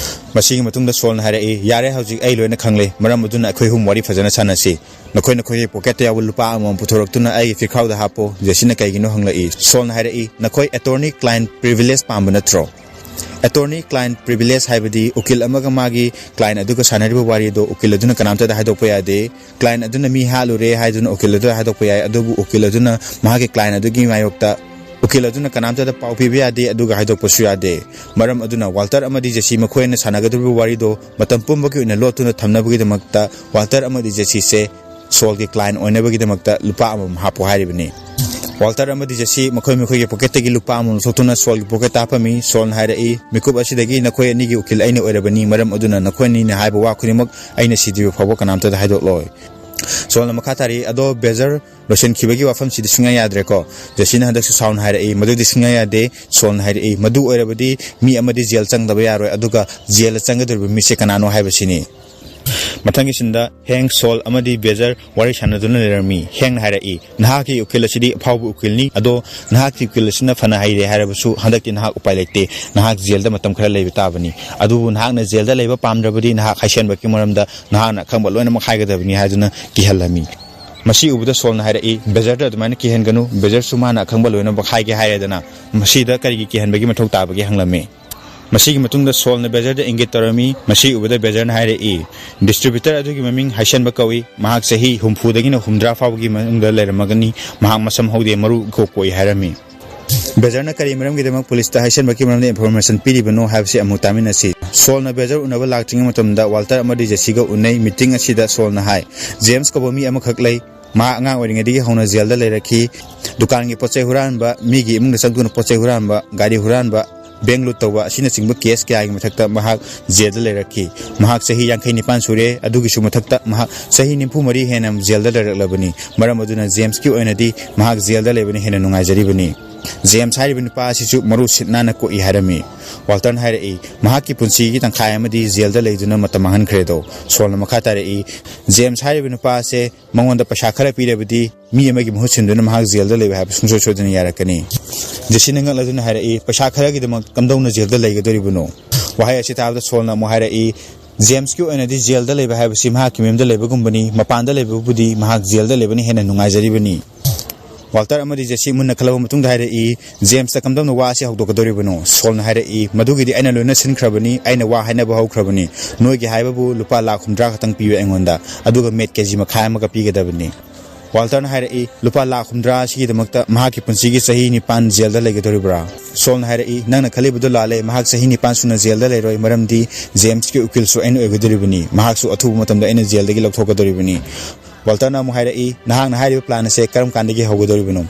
ꯃꯁꯤꯒꯤ ꯃꯇꯨꯡꯗ ꯁꯣꯜꯅ ꯍꯥꯏꯔꯛꯏ, "ꯌꯥꯔꯦ, ꯍꯧꯖꯤꯛ ꯑꯩ ꯂꯣꯏꯅ ꯈꯪꯂꯦ, ꯃꯔꯝ ꯑꯗꯨꯅ ꯑꯩꯈꯣꯏ ꯑꯍꯨꯝ ꯋꯥꯔꯤ ꯐꯖꯅ ꯁꯥꯟꯅꯁꯤ꯫ ꯅꯈꯣꯏ ꯅꯈꯣꯏꯒꯤ ꯄꯣꯀꯦꯠꯇ ꯌꯥꯎꯕ ꯂꯨꯄꯥ ꯑꯃꯃꯝ ꯄꯨꯊꯣꯔꯛꯇꯨꯅ ꯑꯩꯒꯤ ꯐꯤꯈꯥꯎꯗ ꯍꯥꯞꯄꯣ꯫" ꯖꯦꯁꯤꯅ ꯀꯩꯒꯤꯅꯣ ꯍꯪꯂꯛꯏ꯫ ꯁꯣꯜꯅ ꯍꯥꯏꯔꯛꯏ, "ꯅꯈꯣꯏ ꯑꯦꯇꯣꯔꯅꯤ ꯀ꯭ꯂꯥꯏꯟ ꯄ꯭ꯔꯤꯚꯤꯂꯦꯖ ꯄꯥꯝꯕ ꯅꯠꯇ꯭ꯔꯣ?" ꯑꯦꯇꯣꯔꯅꯤ ꯀ꯭ꯂꯥꯏꯟ ꯄ꯭ꯔꯤꯚꯤꯂꯦꯖ ꯍꯥꯏꯕꯗꯤ ꯎꯀꯤꯜ ꯑꯃꯒ ꯃꯥꯒꯤ ꯀ꯭ꯂꯥꯏꯟ ꯑꯗꯨꯒ ꯁꯥꯟꯅꯔꯤꯕ ꯋꯥꯔꯤꯗꯣ ꯎꯀꯤꯜ ꯑꯗꯨꯅ ꯀꯅꯥꯝꯇꯗ ꯍꯥꯏꯗꯣꯛꯄ ꯌꯥꯗꯦ꯫ ꯀ꯭ꯂꯥꯏꯟ ꯑꯗꯨꯅ ꯃꯤ ꯍꯥꯠꯂꯨꯔꯦ ꯍꯥꯏꯗꯨꯅ ꯎꯀꯤꯜ ꯑꯗꯨꯗ ꯍꯥꯏꯗꯣꯛꯄ ꯌꯥꯏ, ꯑꯗꯨꯕꯨ ꯎꯀꯤꯜ ꯑꯗꯨꯅ ꯃꯍꯥꯛꯀꯤ ꯀ꯭ꯂꯥꯏꯟ ꯑꯗꯨꯒꯤ ꯃꯥꯌꯣꯛꯇ ꯎꯀꯤꯜ ꯑꯗꯨꯅ ꯀꯅꯥꯝꯇꯗ ꯄꯥꯎ ꯄꯤꯕ ꯌꯥꯗꯦ, ꯑꯗꯨꯒ ꯍꯥꯏꯗꯣꯛꯄꯁꯨ ꯌꯥꯗꯦ꯫ ꯃꯔꯝ ꯑꯗꯨꯅ ꯋꯥꯜꯇꯔ ꯑꯃꯗꯤ ꯖꯦꯁꯤ ꯃꯈꯣꯏꯅ ꯁꯥꯟꯅꯒꯗꯧꯔꯤꯕ ꯋꯥꯔꯤꯗꯣ ꯃꯇꯝ ꯄꯨꯝꯕꯒꯤ ꯑꯣꯏꯅ ꯂꯣꯠꯇꯨꯅ ꯊꯝꯅꯕꯒꯤꯗꯃꯛꯇ ꯋꯥꯜꯇꯔ ꯑꯃꯗꯤ ꯖꯦꯁꯤꯁꯦ ꯁꯣꯜꯒꯤ ꯀ꯭ꯂꯥꯏꯟ ꯑꯣꯏꯅꯕꯒꯤꯗꯃꯛꯇ ꯂꯨꯄꯥ ꯑꯃꯃꯝ ꯍꯥꯞꯄꯨ ꯍꯥꯏꯔꯤꯕꯅꯤ꯫ ꯋꯥꯜꯇꯔ ꯑꯃꯗꯤ ꯖꯦꯁꯤ ꯃꯈꯣꯏ ꯃꯈꯣꯏꯒꯤ ꯄꯣꯀꯦꯠꯇꯒꯤ ꯂꯨꯄꯥ ꯑꯃꯃꯝ ꯂꯧꯊꯣꯛꯇꯨꯅ ꯁꯣꯜꯒꯤ ꯄꯣꯀꯦꯠꯇ ꯍꯥꯞꯄꯝꯃꯤ꯫ ꯁꯣꯜꯅ ꯍꯥꯏꯔꯛꯏ, "ꯃꯤꯀꯨꯞ ꯑꯁꯤꯗꯒꯤ ꯅꯈꯣꯏ ꯑꯅꯤꯒꯤ ꯎꯀꯤꯜ ꯑꯩꯅ ꯑꯣꯏꯔꯕꯅꯤ, ꯃꯔꯝ ꯑꯗꯨꯅ ꯅꯈꯣꯏ ꯑꯅꯤꯅ ꯍꯥꯏꯕ ꯋꯥ ꯈꯨꯗꯤꯡꯃꯛ ꯑꯩꯅ ꯁꯤꯗ꯭ꯔꯤꯕ ꯐꯥꯎꯕ ꯀꯅꯥꯝꯇꯗ ꯍꯥꯏꯗꯣꯛꯂꯣꯏ"꯫ ꯁꯣꯜꯅ ꯃꯈꯥ ꯇꯥꯔꯛꯏ, "ꯑꯗꯣ ꯕꯦꯖꯔ, ꯂꯣꯏꯁꯤꯟꯈꯤꯕꯒꯤ ꯋꯥꯐꯝꯁꯤꯗꯤ ꯁꯨꯡꯌꯥ ꯌꯥꯗ꯭ꯔꯦꯀꯣ?" ꯖꯦꯁꯤꯅ ꯍꯟꯗꯛꯁꯨ ꯁꯥꯎꯅ ꯍꯥꯏꯔꯛꯏ, "ꯃꯗꯨꯗꯤ ꯁꯨꯡꯌꯥ ꯌꯥꯗꯦ"꯫ ꯁꯣꯜꯅ ꯍꯥꯏꯔꯛꯏ, "ꯃꯗꯨ ꯑꯣꯏꯔꯕꯗꯤ ꯃꯤ ꯑꯃꯗꯤ ꯖꯦꯜ ꯆꯪꯗꯕ ꯌꯥꯔꯣꯏ, ꯑꯗꯨꯒ ꯖꯦꯜꯗ ꯆꯪꯒꯗꯧꯔꯤꯕ ꯃꯤꯁꯦ ꯀꯅꯥꯅꯣ ꯍꯥꯏꯕꯁꯤꯅꯤ"꯫ ꯃꯊꯪꯒꯤ ꯁꯤꯟꯗ ꯍꯦꯡ, ꯁꯣꯜ ꯑꯃꯗꯤ ꯕꯦꯖꯔ ꯋꯥꯔꯤ ꯁꯥꯟꯅꯗꯨꯅ ꯂꯩꯔꯝꯃꯤ꯫ ꯍꯦꯡꯅ ꯍꯥꯏꯔꯛꯏ, "ꯅꯍꯥꯛꯀꯤ ꯎꯀꯤꯜ ꯑꯁꯤꯗꯤ ꯑꯐꯥꯎꯕ ꯎꯀꯤꯜꯅꯤ, ꯑꯗꯣ ꯅꯍꯥꯛꯀꯤ ꯎꯀꯤꯜ ꯑꯁꯤꯅ ꯐꯅ ꯍꯩꯔꯦ ꯍꯥꯏꯔꯕꯁꯨ ꯍꯟꯗꯛꯇꯤ ꯅꯍꯥꯛ ꯎꯄꯥꯏ ꯂꯩꯇꯦ, ꯅꯍꯥꯛ ꯖꯦꯜꯗ ꯃꯇꯝ ꯈꯔ ꯂꯩꯕ ꯇꯥꯕꯅꯤ꯫ ꯑꯗꯨꯕꯨ ꯅꯍꯥꯛꯅ ꯖꯦꯜꯗ ꯂꯩꯕ ꯄꯥꯝꯗ꯭ꯔꯕꯗꯤ ꯅꯍꯥꯛ ꯍꯩꯁꯦꯟꯕꯒꯤ ꯃꯔꯝꯗ ꯅꯍꯥꯛꯅ ꯑꯈꯪꯕ ꯂꯣꯏꯅꯃꯛ ꯍꯥꯏꯒꯗꯕꯅꯤ" ꯍꯥꯏꯗꯨꯅ ꯀꯤꯍꯜꯂꯝꯃꯤ꯫ ꯃꯁꯤ ꯎꯕꯗ ꯁꯣꯜꯅ ꯍꯥꯏꯔꯛꯏ, "ꯕꯦꯖꯔꯗ ꯑꯗꯨꯃꯥꯏꯅ ꯀꯤꯍꯟꯒꯅꯨ, ꯕꯦꯖꯔꯁꯨ ꯃꯥꯅ ꯑꯈꯪꯕ ꯂꯣꯏꯅꯃꯛ ꯍꯥꯏꯒꯦ ꯍꯥꯏꯔꯦꯗꯅ, ꯃꯁꯤꯗ ꯀꯔꯤꯒꯤ ꯀꯤꯍꯟꯕꯒꯤ ꯃꯊꯧ ꯇꯥꯕꯒꯦ?" ꯍꯪꯂꯝꯃꯤ꯫ ꯃꯁꯤꯒꯤ ꯃꯇꯨꯡꯗ ꯁꯣꯜꯅ ꯕꯦꯖꯔꯗ ꯏꯪꯒꯤꯠ ꯇꯧꯔꯝꯃꯤ꯫ ꯃꯁꯤ ꯎꯕꯗ ꯕꯦꯖꯔꯅ ꯍꯥꯏꯔꯛꯏ, "ꯗꯤꯁꯇ꯭ꯔꯤꯕ꯭ꯌꯨꯇꯔ ꯑꯗꯨꯒꯤ ꯃꯃꯤꯡ ꯍꯥꯏꯁꯟꯕ ꯀꯧꯏ꯫ ꯃꯍꯥꯛ ꯆꯍꯤ ꯍꯨꯝꯐꯨꯗꯒꯤꯅ ꯍꯨꯝꯗ꯭ꯔꯥ ꯐꯥꯎꯕꯒꯤ ꯃꯅꯨꯡꯗ ꯂꯩꯔꯝꯃꯒꯅꯤ꯫ ꯃꯍꯥꯛ ꯃꯁꯝ ꯍꯧꯗꯦ, ꯃꯔꯨ ꯏꯀꯣꯛ ꯀꯣꯛꯏ" ꯍꯥꯏꯔꯝꯃꯤ꯫ ꯕꯦꯖꯔꯅ ꯀꯔꯤ ꯃꯔꯝꯒꯤꯗꯃꯛ ꯄꯨꯂꯤꯁꯇ ꯍꯥꯏꯁꯟꯕꯒꯤ ꯃꯔꯝꯗ ꯏꯟꯐꯣꯔꯃꯦꯁꯟ ꯄꯤꯔꯤꯕꯅꯣ ꯍꯥꯏꯕꯁꯤ ꯑꯃꯨꯛ ꯇꯥꯃꯤꯟꯅꯁꯤ꯫ ꯁꯣꯜꯅ ꯕꯦꯖꯔ ꯎꯅꯕ ꯂꯥꯛꯇ꯭ꯔꯤꯉꯩ ꯃꯇꯝꯗ ꯋꯥꯜꯇꯔ ꯑꯃꯗꯤ ꯖꯦꯁꯤꯒ ꯎꯅꯩ꯫ ꯃꯤꯇꯤꯡ ꯑꯁꯤꯗ ꯁꯣꯜꯅ ꯍꯥꯏ, "ꯖꯦꯝꯁ ꯀꯧꯕ ꯃꯤ ꯑꯃꯈꯛ ꯂꯩ꯫ ꯃꯍꯥꯛ ꯑꯉꯥꯡ ꯑꯣꯏꯔꯤꯉꯩꯗꯒꯤ ꯍꯧꯅ ꯖꯦꯜꯗ ꯂꯩꯔꯛꯈꯤ꯫ ꯗꯨꯀꯥꯟꯒꯤ ꯄꯣꯠ ꯆꯩ ꯍꯨꯔꯥꯟꯕ, ꯃꯤꯒꯤ ꯏꯃꯨꯡꯗ ꯆꯪꯗꯨꯅ ꯄꯣꯠ ꯆꯩ ꯍꯨꯔꯥꯟꯕ, ꯒꯥꯔꯤ ꯍꯨꯔꯥꯟꯕ, ꯕꯦꯡ ꯂꯨꯠ ꯇꯧꯕ ꯑꯁꯤꯅꯆꯤꯡꯕ ꯀꯦꯁ ꯀꯌꯥꯒꯤ ꯃꯊꯛꯇ ꯃꯍꯥꯛ ꯖꯦꯜꯗ ꯂꯩꯔꯛꯈꯤ꯫ ꯃꯍꯥꯛ ꯆꯍꯤ ꯌꯥꯡꯈꯩ ꯅꯤꯄꯥꯟ ꯁꯨꯔꯦ꯫ ꯑꯗꯨꯒꯤꯁꯨ ꯃꯊꯛꯇ ꯃꯍꯥꯛ ꯆꯍꯤ ꯅꯤꯐꯨ ꯃꯔꯤ ꯍꯦꯟꯅ ꯖꯦꯜꯗ ꯂꯩꯔꯛꯂꯕꯅꯤ꯫ ꯃꯔꯝ ꯑꯗꯨꯅ ꯖꯦꯝꯁꯀꯤ ꯑꯣꯏꯅꯗꯤ ꯃꯍꯥꯛ ꯖꯦꯜꯗ ꯂꯩꯕꯅ ꯍꯦꯟꯅ ꯅꯨꯡꯉꯥꯏꯖꯔꯤꯕꯅꯤ꯫ ꯖꯦꯝꯁ ꯍꯥꯏꯔꯤꯕ ꯅꯨꯄꯥ ꯑꯁꯤꯁꯨ ꯃꯔꯨ ꯁꯤꯠ ꯅꯥꯟꯅ ꯀꯣꯛꯏ" ꯍꯥꯏꯔꯝꯃꯤ꯫ ꯋꯥꯜꯇꯔꯅ ꯍꯥꯏꯔꯛꯏ, "ꯃꯍꯥꯛꯀꯤ ꯄꯨꯟꯁꯤꯒꯤ ꯇꯪꯈꯥꯏ ꯑꯃꯗꯤ ꯖꯦꯜꯗ ꯂꯩꯗꯨꯅ ꯃꯇꯝ ꯃꯥꯡꯍꯟꯈ꯭ꯔꯦꯗꯣ"꯫ ꯁꯣꯜꯅ ꯃꯈꯥ ꯇꯥꯔꯛꯏ, "ꯖꯦꯝꯁ ꯍꯥꯏꯔꯤꯕ ꯅꯨꯄꯥ ꯑꯁꯦ ꯃꯉꯣꯟꯗ ꯄꯩꯁꯥ ꯈꯔ ꯄꯤꯔꯕꯗꯤ ꯃꯤ ꯑꯃꯒꯤ ꯃꯍꯨꯠ ꯁꯤꯟꯗꯨꯅ ꯃꯍꯥꯛ ꯖꯦꯜꯗ ꯂꯩꯕ ꯍꯥꯏꯕ ꯁꯨꯡꯁꯣꯏ ꯁꯣꯏꯗꯅ ꯌꯥꯔꯛꯀꯅꯤ"꯫ ꯖꯦꯁꯤꯅ ꯉꯛꯂꯗꯨꯅ ꯍꯥꯏꯔꯛꯏ, "ꯄꯩꯁꯥ ꯈꯔꯒꯤꯗꯃꯛ ꯀꯝꯗꯧꯅ ꯖꯦꯜꯗ ꯂꯩꯒꯗꯧꯔꯤꯕꯅꯣ?" ꯋꯥꯍꯩ ꯑꯁꯤ ꯇꯥꯕꯗ ꯁꯣꯜꯅ ꯑꯃꯨꯛ ꯍꯥꯏꯔꯛꯏ, "ꯖꯦꯝꯁꯀꯤ ꯑꯣꯏꯅꯗꯤ ꯖꯦꯜꯗ ꯂꯩꯕ ꯍꯥꯏꯕꯁꯤ ꯃꯍꯥꯛꯀꯤ ꯃꯌꯨꯝꯗ ꯂꯩꯕꯒꯨꯝꯕꯅꯤ, ꯃꯄꯥꯟꯗ ꯂꯩꯕꯕꯨꯗꯤ ꯃꯍꯥꯛ ꯖꯦꯜꯗ ꯂꯩꯕꯅ ꯍꯦꯟꯅ ꯅꯨꯡꯉꯥꯏꯖꯔꯤꯕꯅꯤ"꯫ ꯋꯥꯜꯇꯔ ꯑꯃꯗꯤ ꯖꯦꯁꯤ ꯃꯨꯟꯅ ꯈꯜꯂꯕ ꯃꯇꯨꯡꯗ ꯍꯥꯏꯔꯛꯏ, "ꯖꯦꯝꯁꯇ ꯀꯝꯗꯧꯅ ꯋꯥ ꯑꯁꯤ ꯍꯧꯗꯣꯛꯀꯗꯧꯔꯤꯕꯅꯣ?" ꯁꯣꯜꯅ ꯍꯥꯏꯔꯛꯏ, "ꯃꯗꯨꯒꯤꯗꯤ ꯑꯩꯅ ꯂꯣꯏꯅ ꯁꯤꯟꯈ꯭ꯔꯕꯅꯤ, ꯑꯩꯅ ꯋꯥ ꯍꯥꯏꯅꯕ ꯍꯧꯈ꯭ꯔꯕꯅꯤ꯫ ꯅꯣꯏꯒꯤ ꯍꯥꯏꯕꯕꯨ ꯂꯨꯄꯥ ꯂꯥꯈ ꯍꯨꯝꯗ꯭ꯔꯥ ꯈꯛꯇꯪ ꯄꯤꯌꯨ ꯑꯩꯉꯣꯟꯗ, ꯑꯗꯨꯒ ꯃꯦꯠ ꯀꯦꯖꯤ ꯃꯈꯥꯏ ꯑꯃꯒ ꯄꯤꯒꯗꯕꯅꯤ"꯫ ꯋꯥꯜꯇꯔꯅ ꯍꯥꯏꯔꯛꯏ, "ꯂꯨꯄꯥ ꯂꯥꯈ ꯍꯨꯝꯗ꯭ꯔꯥ ꯑꯁꯤꯒꯤꯗꯃꯛꯇ ꯃꯍꯥꯛꯀꯤ ꯄꯨꯟꯁꯤꯒꯤ ꯆꯍꯤ ꯅꯤꯄꯥꯟ ꯖꯦꯜꯗ ꯂꯩꯒꯗꯧꯔꯤꯕ꯭ꯔꯥ?" ꯁꯣꯜꯅ ꯍꯥꯏꯔꯛꯏ, "ꯅꯪꯅ ꯈꯜꯂꯤꯕꯗꯨ ꯂꯥꯜꯂꯦ, ꯃꯍꯥꯛ ꯆꯍꯤ ꯅꯤꯄꯥꯟ ꯁꯨꯅ ꯖꯦꯜꯗ ꯂꯩꯔꯣꯏ, ꯃꯔꯝꯗꯤ ꯖꯦꯝꯁꯀꯤ ꯎꯀꯤꯜꯁꯨ ꯑꯩꯅ ꯑꯣꯏꯒꯗꯧꯔꯤꯕꯅꯤ, ꯃꯍꯥꯛꯁꯨ ꯑꯊꯨꯕ ꯃꯇꯝꯗ ꯑꯩꯅ ꯖꯦꯜꯗꯒꯤ ꯂꯧꯊꯣꯛꯀꯗꯧꯔꯤꯕꯅꯤ"꯫ ꯋꯥꯜꯇꯔꯅ ꯑꯃꯨꯛ ꯍꯥꯏꯔꯛꯏ, "ꯅꯍꯥꯛꯅ ꯍꯥꯏꯔꯤꯕ ꯄ꯭ꯂꯥꯟ ꯑꯁꯦ ꯀꯔꯝ ꯀꯥꯟꯗꯒꯤ ꯍꯧꯒꯗꯧꯔꯤꯕꯅꯣ?"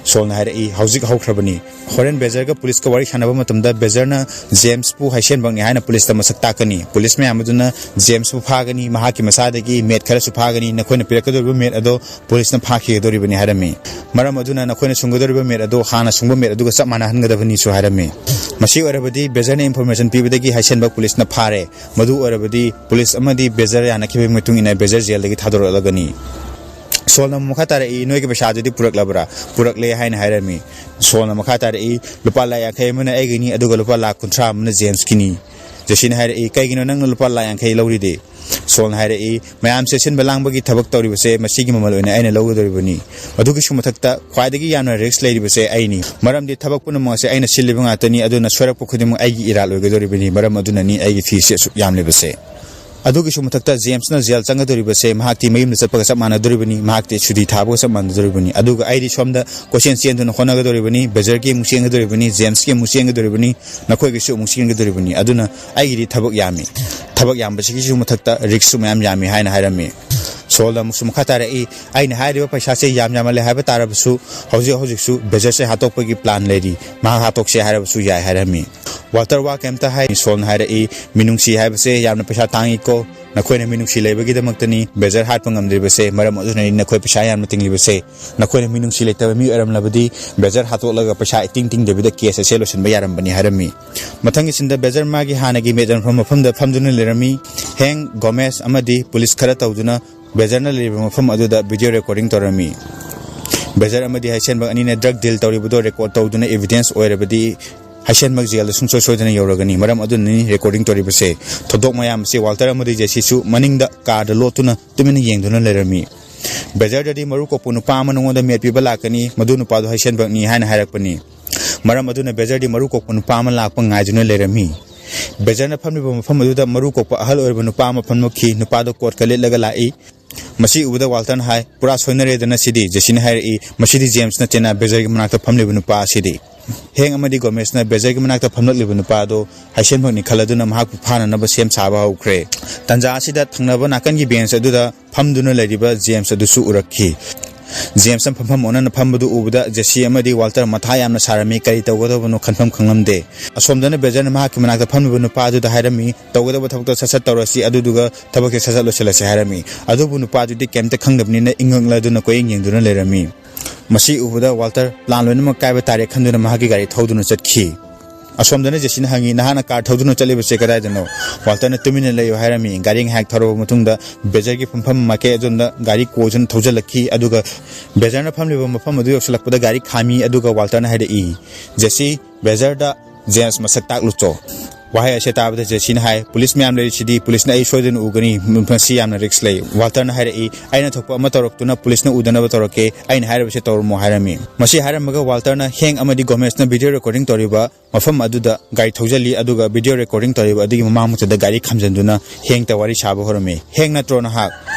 ꯁꯣꯜꯅ ꯍꯥꯏꯔꯛꯏ, "ꯍꯧꯖꯤꯛ ꯍꯧꯈ꯭ꯔꯕꯅꯤ꯫ ꯍꯣꯔꯦꯟ ꯕꯦꯖꯔꯒ ꯄꯨꯂꯤꯁꯀ ꯋꯥꯔꯤ ꯁꯥꯟꯅꯕ ꯃꯇꯝꯗ ꯕꯦꯖꯔꯅ ꯖꯦꯝꯁꯄꯨ ꯍꯥꯏꯁꯦꯟꯕꯛꯅꯤ ꯍꯥꯏꯅ ꯄꯨꯂꯤꯁꯇ ꯃꯁꯛ ꯇꯥꯛꯀꯅꯤ꯫ ꯄꯨꯂꯤꯁ ꯃꯌꯥꯝ ꯑꯗꯨꯅ ꯖꯦꯝꯁꯄꯨ ꯐꯥꯒꯅꯤ, ꯃꯍꯥꯛꯀꯤ ꯃꯁꯥꯗꯒꯤ ꯃꯦꯠ ꯈꯔꯁꯨ ꯐꯥꯒꯅꯤ꯫ ꯅꯈꯣꯏꯅ ꯄꯤꯔꯛꯀꯗꯧꯔꯤꯕ ꯃꯦꯠ ꯑꯗꯣ ꯄꯨꯂꯤꯁꯅ ꯐꯥꯈꯤꯒꯗꯧꯔꯤꯕꯅꯤ ꯍꯥꯏꯔꯝꯃꯤ꯫ ꯃꯔꯝ ꯑꯗꯨꯅ ꯅꯈꯣꯏꯅ ꯁꯨꯡꯒꯗꯧꯔꯤꯕ ꯃꯦꯠ ꯑꯗꯣ ꯍꯥꯟꯅ ꯁꯨꯡꯕ ꯃꯦꯠ ꯑꯗꯨꯒ ꯆꯞ ꯃꯥꯟꯅꯍꯟꯒꯗꯕꯅꯤꯁꯨ ꯍꯥꯏꯔꯝꯃꯤ꯫ ꯃꯁꯤ ꯑꯣꯏꯔꯕꯗꯤ ꯕꯦꯖꯔꯅ ꯏꯟꯐꯣꯔꯃꯦꯁꯟ ꯄꯤꯕꯗꯒꯤ ꯍꯥꯏꯁꯦꯟꯕꯛ ꯄꯨꯂꯤꯁꯅ ꯐꯥꯔꯦ꯫ ꯃꯗꯨ ꯑꯣꯏꯔꯕꯗꯤ ꯄꯨꯂꯤꯁ ꯑꯃꯗꯤ ꯕꯦꯖꯔ ꯌꯥꯅꯈꯤꯕꯒꯤ ꯃꯇꯨꯡ ꯏꯟꯅ ꯕꯦꯖꯔ ꯖꯦꯜꯗꯒꯤ ꯊꯥꯗꯣꯔꯛꯂꯒꯅꯤ꯫ ꯁꯣꯜꯅ ꯑꯃꯨꯛ ꯃꯈꯥ ꯇꯥꯔꯛꯏ, "ꯅꯣꯏꯒꯤ ꯄꯩꯁꯥꯗꯨꯗꯤ ꯄꯨꯔꯛꯂꯕ꯭ꯔꯥ?" "ꯄꯨꯔꯛꯂꯦ" ꯍꯥꯏꯅ ꯍꯥꯏꯔꯝꯃꯤ꯫ ꯁꯣꯜꯅ ꯃꯈꯥ ꯇꯥꯔꯛꯏ, "ꯂꯨꯄꯥ ꯂꯥꯈ ꯌꯥꯡꯈꯩ ꯑꯃꯅ ꯑꯩꯒꯤꯅꯤ, ꯑꯗꯨꯒ ꯂꯨꯄꯥ ꯂꯥꯈ ꯀꯨꯟꯊ꯭ꯔꯥ ꯑꯃꯅ ꯖꯦꯝꯁꯀꯤꯅꯤ"꯫ ꯖꯦꯁꯤꯅ ꯍꯥꯏꯔꯛꯏ, "ꯀꯩꯒꯤꯅꯣ ꯅꯪꯅ ꯂꯨꯄꯥ ꯂꯥꯈ ꯌꯥꯡꯈꯩ ꯂꯧꯔꯤꯗꯤ?" ꯁꯣꯜꯅ ꯍꯥꯏꯔꯛꯏ, "ꯃꯌꯥꯝꯁꯦ ꯁꯤꯟꯕ ꯂꯥꯡꯕꯒꯤ ꯊꯕꯛ ꯇꯧꯔꯤꯕꯁꯦ, ꯃꯁꯤꯒꯤ ꯃꯃꯜ ꯑꯣꯏꯅ ꯑꯩꯅ ꯂꯧꯒꯗꯧꯔꯤꯕꯅꯤ꯫ ꯃꯗꯨꯒꯤꯁꯨ ꯃꯊꯛꯇ ꯈ꯭ꯋꯥꯏꯗꯒꯤ ꯌꯥꯝꯅ ꯔꯤꯁꯛ ꯂꯩꯔꯤꯕꯁꯦ ꯑꯩꯅꯤ꯫ ꯃꯔꯝꯗꯤ ꯊꯕꯛ ꯄꯨꯝꯅꯃꯛ ꯑꯁꯦ ꯑꯩꯅ ꯁꯤꯜꯂꯤꯕ ꯉꯥꯛꯇꯅꯤ, ꯑꯗꯨꯅ ꯁꯣꯏꯔꯛꯄ ꯈꯨꯗꯤꯡꯃꯛ ꯑꯩꯒꯤ ꯏꯔꯥꯜ ꯑꯣꯏꯒꯗꯧꯔꯤꯕꯅꯤ꯫ ꯃꯔꯝ ꯑꯗꯨꯅꯅꯤ ꯑꯩꯒꯤ ꯐꯤꯁꯦ ꯑꯁꯨꯛ ꯌꯥꯝꯂꯤꯕꯁꯦ꯫ ꯑꯗꯨꯒꯤꯁꯨ ꯃꯊꯛꯇ ꯖꯦꯝꯁꯅ ꯖꯦꯜ ꯆꯪꯒꯗꯧꯔꯤꯕꯁꯦ ꯃꯍꯥꯛꯇꯤ ꯃꯌꯨꯝꯗ ꯆꯠꯄꯒ ꯆꯞ ꯃꯥꯟꯅꯗꯧꯔꯤꯕꯅꯤ, ꯃꯍꯥꯛꯇꯤ ꯁꯨꯇꯤ ꯊꯥꯕꯒ ꯆꯞ ꯃꯥꯟꯅꯗꯧꯔꯤꯕꯅꯤ꯫ ꯑꯗꯨꯒ ꯑꯩꯗꯤ ꯁꯣꯝꯗ ꯀꯣꯏꯆꯦꯟ ꯆꯦꯟꯗꯨꯅ ꯍꯣꯠꯅꯒꯗꯧꯔꯤꯕꯅꯤ, ꯕꯦꯖꯔꯒꯤ ꯑꯃꯨꯛ ꯆꯦꯟꯒꯗꯧꯔꯤꯕꯅꯤ, ꯖꯦꯝꯁꯀꯤ ꯑꯃꯨꯛ ꯆꯦꯟꯒꯗꯧꯔꯤꯕꯅꯤ, ꯅꯈꯣꯏꯒꯤꯁꯨ ꯑꯃꯨꯛ ꯆꯦꯟꯒꯗꯧꯔꯤꯕꯅꯤ꯫ ꯑꯗꯨꯅ ꯑꯩꯒꯤꯗꯤ ꯊꯕꯛ ꯌꯥꯝꯃꯤ꯫ ꯊꯕꯛ ꯌꯥꯝꯕꯁꯤꯒꯤꯁꯨ ꯃꯊꯛꯇ ꯔꯤꯛꯁꯁꯨ ꯃꯌꯥꯝ ꯌꯥꯝꯃꯤ" ꯍꯥꯏꯅ ꯍꯥꯏꯔꯝꯃꯤ꯫ ꯁꯣꯜꯅ ꯑꯃꯨꯛꯁꯨ ꯃꯈꯥ ꯇꯥꯔꯛꯏ, "ꯑꯩꯅ ꯍꯥꯏꯔꯤꯕ ꯄꯩꯁꯥꯁꯦ ꯌꯥꯝ ꯌꯥꯝꯃꯜꯂꯦ ꯍꯥꯏꯕ ꯇꯥꯔꯕꯁꯨ, ꯍꯧꯖꯤꯛ ꯍꯧꯖꯤꯛꯁꯨ ꯕꯦꯖꯔꯁꯦ ꯍꯥꯠꯇꯣꯛꯄꯒꯤ ꯄ꯭ꯂꯥꯟ ꯂꯩꯔꯤ, ꯃꯍꯥꯛ ꯍꯥꯠꯇꯣꯛꯁꯦ ꯍꯥꯏꯔꯕꯁꯨ ꯌꯥꯏ" ꯍꯥꯏꯔꯝꯃꯤ꯫ ꯋꯥꯜꯇꯔ ꯋꯥ ꯀꯩꯝꯇ ꯍꯥꯏ꯫ ꯁꯣꯜꯅ ꯍꯥꯏꯔꯛꯏ, "ꯃꯤꯅꯨꯡꯁꯤ ꯍꯥꯏꯕꯁꯦ ꯌꯥꯝꯅ ꯄꯩꯁꯥ ꯇꯥꯡꯉꯤꯀꯣ꯫ ꯅꯈꯣꯏꯅ ꯃꯤꯅꯨꯡꯁꯤ ꯂꯩꯕꯒꯤꯗꯃꯛꯇꯅꯤ ꯕꯦꯖꯔ ꯍꯥꯠꯄ ꯉꯝꯗ꯭ꯔꯤꯕꯁꯦ, ꯃꯔꯝ ꯑꯗꯨꯅꯅꯤ ꯅꯈꯣꯏ ꯄꯩꯁꯥ ꯌꯥꯝꯅ ꯇꯤꯡꯂꯤꯕꯁꯦ꯫ ꯅꯈꯣꯏꯅ ꯃꯤꯅꯨꯡꯁꯤ ꯂꯩꯇꯕ ꯃꯤ ꯑꯣꯏꯔꯝꯂꯕꯗꯤ ꯕꯦꯖꯔ ꯍꯥꯠꯇꯣꯛꯂꯒ ꯄꯩꯁꯥ ꯏꯇꯤꯡ ꯇꯤꯡꯗꯕꯤꯗ ꯀꯦꯁ ꯑꯁꯦ ꯂꯣꯏꯁꯤꯟꯕ ꯌꯥꯔꯝꯕꯅꯤ" ꯍꯥꯏꯔꯝꯃꯤ꯫ ꯃꯊꯪꯒꯤ ꯁꯤꯟꯗ ꯕꯦꯖꯔ ꯃꯥꯒꯤ ꯍꯥꯟꯅꯒꯤ ꯃꯦꯠ ꯌꯣꯟꯐꯝ ꯃꯐꯝꯗ ꯐꯝꯗꯨꯅ ꯂꯩꯔꯝꯃꯤ꯫ ꯍꯦꯡ, ꯒꯣꯃꯦꯁ ꯑꯃꯗꯤ ꯄꯨꯂꯤꯁ ꯈꯔ ꯇꯧꯗꯨꯅ ꯕꯦꯖꯔꯅ ꯂꯩꯔꯤꯕ ꯃꯐꯝ ꯑꯗꯨꯗ ꯚꯤꯗꯤꯑꯣ ꯔꯦꯀꯣꯔꯗꯤꯡ ꯇꯧꯔꯝꯃꯤ꯫ ꯕꯦꯖꯔ ꯑꯃꯗꯤ ꯍꯥꯏꯁꯦꯟꯕꯛ ꯑꯅꯤꯅ ꯗ꯭ꯔꯒ ꯗꯤꯜ ꯇꯧꯔꯤꯕꯗꯣ ꯔꯦꯀꯣꯔꯗ ꯇꯧꯗꯨꯅ ꯏꯚꯤꯗꯦꯟꯁ ꯑꯣꯏꯔꯕꯗꯤ ꯍꯥꯏꯁꯦꯟꯕꯛ ꯖꯦꯜꯗ ꯁꯨꯡꯁꯣꯏ ꯁꯣꯏꯗꯅ ꯌꯧꯔꯒꯅꯤ꯫ ꯃꯔꯝ ꯑꯗꯨꯅꯅꯤ ꯔꯦꯀꯣꯔꯗꯤꯡ ꯇꯧꯔꯤꯕꯁꯦ꯫ ꯊꯧꯗꯣꯛ ꯃꯌꯥꯝ ꯑꯁꯤ ꯋꯥꯜꯇꯔ ꯑꯃꯗꯤ ꯖꯦꯁꯤꯁꯨ ꯃꯅꯤꯡꯗ ꯀꯥꯔꯗ ꯂꯣꯠꯇꯨꯅ ꯇꯨꯃꯤꯟꯅ ꯌꯦꯡꯗꯨꯅ ꯂꯩꯔꯝꯃꯤ꯫ "ꯕꯦꯖꯔꯗꯗꯤ ꯃꯔꯨ ꯀꯣꯛꯄ ꯅꯨꯄꯥ ꯑꯃ ꯅꯉꯣꯟꯗ ꯃꯦꯠ ꯄꯤꯕ ꯂꯥꯛꯀꯅꯤ, ꯃꯗꯨ ꯅꯨꯄꯥꯗꯨ ꯍꯥꯏꯁꯦꯟꯕꯛꯅꯤ" ꯍꯥꯏꯅ ꯍꯥꯏꯔꯛꯄꯅꯤ꯫ ꯃꯔꯝ ꯑꯗꯨꯅ ꯕꯦꯖꯔꯗꯤ ꯃꯔꯨ ꯀꯣꯛꯄ ꯅꯨꯄꯥ ꯑꯃ ꯂꯥꯛꯄ ꯉꯥꯏꯗꯨꯅ ꯂꯩꯔꯝꯃꯤ꯫ ꯕꯦꯖꯔꯅ ꯐꯝꯂꯤꯕ ꯃꯐꯝ ꯑꯗꯨꯗ ꯃꯔꯨ ꯀꯣꯛꯄ ꯑꯍꯜ ꯑꯣꯏꯔꯕ ꯅꯨꯄꯥ ꯑꯃ ꯐꯝꯂꯛꯈꯤ꯫ ꯅꯨꯄꯥꯗꯨ ꯀꯣꯠꯀ ꯂꯤꯠꯂꯒ ꯂꯥꯛꯏ꯫ ꯃꯁꯤ ꯎꯕꯗ ꯋꯥꯜꯇꯔꯅ ꯍꯥꯏ, "ꯄꯨꯔꯥ ꯁꯣꯏꯅꯔꯦꯗꯅ ꯁꯤꯗꯤ"꯫ ꯖꯦꯁꯤꯅ ꯍꯥꯏꯔꯛꯏ, "ꯃꯁꯤꯗꯤ ꯖꯦꯝꯁ ꯅꯠꯇꯦꯅ, ꯕꯦꯖꯔꯒꯤ ꯃꯅꯥꯛꯇ ꯐꯝꯂꯤꯕ ꯅꯨꯄꯥ ꯑꯁꯤꯗꯤ"꯫ ꯍꯦꯡ ꯑꯃꯗꯤ ꯒꯣꯃꯦꯁꯅ ꯕꯦꯖꯔꯒꯤ ꯃꯅꯥꯛꯇ ꯐꯝꯂꯛꯂꯤꯕ ꯅꯨꯄꯥ ꯑꯗꯨ ꯍꯩꯁꯦꯟꯐꯝꯅꯤ ꯈꯜꯂꯗꯨꯅ ꯃꯍꯥꯛꯄꯨ ꯐꯥꯅꯅꯕ ꯁꯦꯝ ꯁꯥꯕ ꯍꯧꯈ꯭ꯔꯦ꯫ ꯇꯥꯟꯖꯥ ꯑꯁꯤꯗ ꯊꯪꯅꯕ ꯅꯥꯀꯟꯒꯤ ꯕꯦꯟꯆ ꯑꯗꯨꯗ ꯐꯝꯗꯨꯅ ꯂꯩꯔꯤꯕ ꯖꯦꯝꯁ ꯑꯗꯨꯁꯨ ꯎꯔꯛꯈꯤ꯫ ꯖꯦꯝꯁꯅ ꯐꯝꯐꯝ ꯑꯣꯟꯅꯅ ꯐꯝꯕꯗꯨ ꯎꯕꯗ ꯖꯦꯁꯤ ꯑꯃꯗꯤ ꯋꯥꯜꯇꯔ ꯃꯊꯥ ꯌꯥꯝꯅ ꯁꯥꯔꯝꯃꯤ, ꯀꯔꯤ ꯇꯧꯒꯗꯕꯅꯣ ꯈꯟꯐꯝ ꯈꯪꯂꯝꯗꯦ꯫ ꯑꯁꯣꯝꯗꯅ ꯕꯦꯖꯔꯅ ꯃꯍꯥꯛꯀꯤ ꯃꯅꯥꯛꯇ ꯐꯝꯂꯤꯕ ꯅꯨꯄꯥ ꯑꯗꯨꯗ ꯍꯥꯏꯔꯝꯃꯤ, "ꯇꯧꯒꯗꯕ ꯊꯕꯛꯇꯣ ꯁꯠ ꯁꯠ ꯇꯧꯔꯁꯤ, ꯑꯗꯨꯗꯨꯒ ꯊꯕꯛꯁꯦ ꯁꯠ ꯁꯠ ꯂꯣꯏꯁꯤꯜꯂꯁꯤ" ꯍꯥꯏꯔꯝꯃꯤ꯫ ꯑꯗꯨꯕꯨ ꯅꯨꯄꯥꯗꯨꯗꯤ ꯀꯩꯝꯇ ꯈꯪꯗꯕꯅꯤꯅ ꯏꯪꯉꯛꯂꯗꯨꯅ ꯀꯣꯏꯌꯦꯡ ꯌꯦꯡꯗꯨꯅ ꯂꯩꯔꯝꯃꯤ꯫ ꯃꯁꯤ ꯎꯕꯗ ꯋꯥꯜꯇꯔ ꯄ꯭ꯂꯥꯟ ꯂꯣꯏꯅꯃꯛ ꯀꯥꯏꯕ ꯇꯥꯔꯦ ꯈꯟꯗꯨꯅ ꯃꯍꯥꯛꯀꯤ ꯒꯥꯔꯤ ꯊꯧꯗꯨꯅ ꯆꯠꯈꯤ꯫ ꯑꯁꯣꯝꯗꯅ ꯖꯦꯁꯤꯅ ꯍꯪꯉꯤ, "ꯅꯍꯥꯛꯅ ꯀꯥꯔ ꯊꯧꯗꯨꯅ ꯆꯠꯂꯤꯕꯁꯦ ꯀꯗꯥꯏꯗꯅꯣ?" ꯋꯥꯜꯇꯔꯅ "ꯇꯨꯃꯤꯟꯅ ꯂꯩꯌꯨ" ꯍꯥꯏꯔꯝꯃꯤ꯫ ꯒꯥꯔꯤ ꯉꯥꯏꯍꯥꯛ ꯊꯧꯔꯕ ꯃꯇꯨꯡꯗ ꯕꯦꯖꯔꯒꯤ ꯐꯝꯐꯝ ꯃꯥꯏꯀꯩ ꯑꯗꯣꯝꯗ ꯒꯥꯔꯤ ꯀꯣꯏꯗꯨꯅ ꯊꯧꯖꯤꯜꯂꯛꯈꯤ꯫ ꯑꯗꯨꯒ ꯕꯦꯖꯔꯅ ꯐꯝꯂꯤꯕ ꯃꯐꯝ ꯑꯗꯨ ꯌꯧꯁꯤꯜꯂꯛꯄꯗ ꯒꯥꯔꯤ ꯈꯥꯝꯃꯤ꯫ ꯑꯗꯨꯒ ꯋꯥꯜꯇꯔꯅ ꯍꯥꯏꯔꯛꯏ, "ꯖꯦꯁꯤ, ꯕꯦꯖꯔꯗ ꯖꯦꯝꯁ ꯃꯁꯛ ꯇꯥꯛꯂꯨꯆꯣ"꯫ ꯋꯥꯍꯩ ꯑꯁꯤ ꯇꯥꯕꯗ ꯖꯦꯁꯤꯅ ꯍꯥꯏ, "ꯄꯨꯂꯤꯁ ꯃꯌꯥꯝ ꯂꯩꯔꯤꯁꯤꯗꯤ, ꯄꯨꯂꯤꯁꯅ ꯑꯩ ꯁꯣꯏꯗꯅ ꯎꯒꯅꯤ, ꯃꯁꯤ ꯌꯥꯝꯅ ꯔꯤꯁ꯭ꯛ ꯂꯩ"꯫ ꯋꯥꯜꯇꯔꯅ ꯍꯥꯏꯔꯛꯏ, "ꯑꯩꯅ ꯊꯣꯛꯄ ꯑꯃ ꯇꯧꯔꯛꯇꯨꯅ ꯄꯨꯂꯤꯁꯅ ꯎꯗꯅꯕ ꯇꯧꯔꯛꯀꯦ, ꯑꯩꯅ ꯍꯥꯏꯔꯤꯕꯁꯤ ꯇꯧꯔꯝꯃꯣ" ꯍꯥꯏꯔꯝꯃꯤ꯫ ꯃꯁꯤ ꯍꯥꯏꯔꯝꯃꯒ ꯋꯥꯜꯇꯔꯅ ꯍꯦꯡ ꯑꯃꯗꯤ ꯒꯣꯃꯦꯁꯅ ꯚꯤꯗꯤꯑꯣ ꯔꯦꯀꯣꯔꯗꯤꯡ ꯇꯧꯔꯤꯕ ꯃꯐꯝ ꯑꯗꯨꯗ ꯒꯥꯔꯤ ꯊꯧꯖꯤꯜꯂꯤ, ꯑꯗꯨꯒ ꯚꯤꯗꯤꯑꯣ ꯔꯦꯀꯣꯔꯗꯤꯡ ꯇꯧꯔꯤꯕ ꯑꯗꯨꯒꯤ ꯃꯃꯥꯡꯃꯛꯇꯗ ꯒꯥꯔꯤ ꯈꯥꯝꯖꯤꯟꯗꯨꯅ ꯍꯦꯡꯇ ꯋꯥꯔꯤ ꯁꯥꯕ ꯍꯧꯔꯝꯃꯤ꯫ "ꯍꯦꯡ ꯅꯠꯇ꯭ꯔꯣ ꯅꯍꯥꯛ?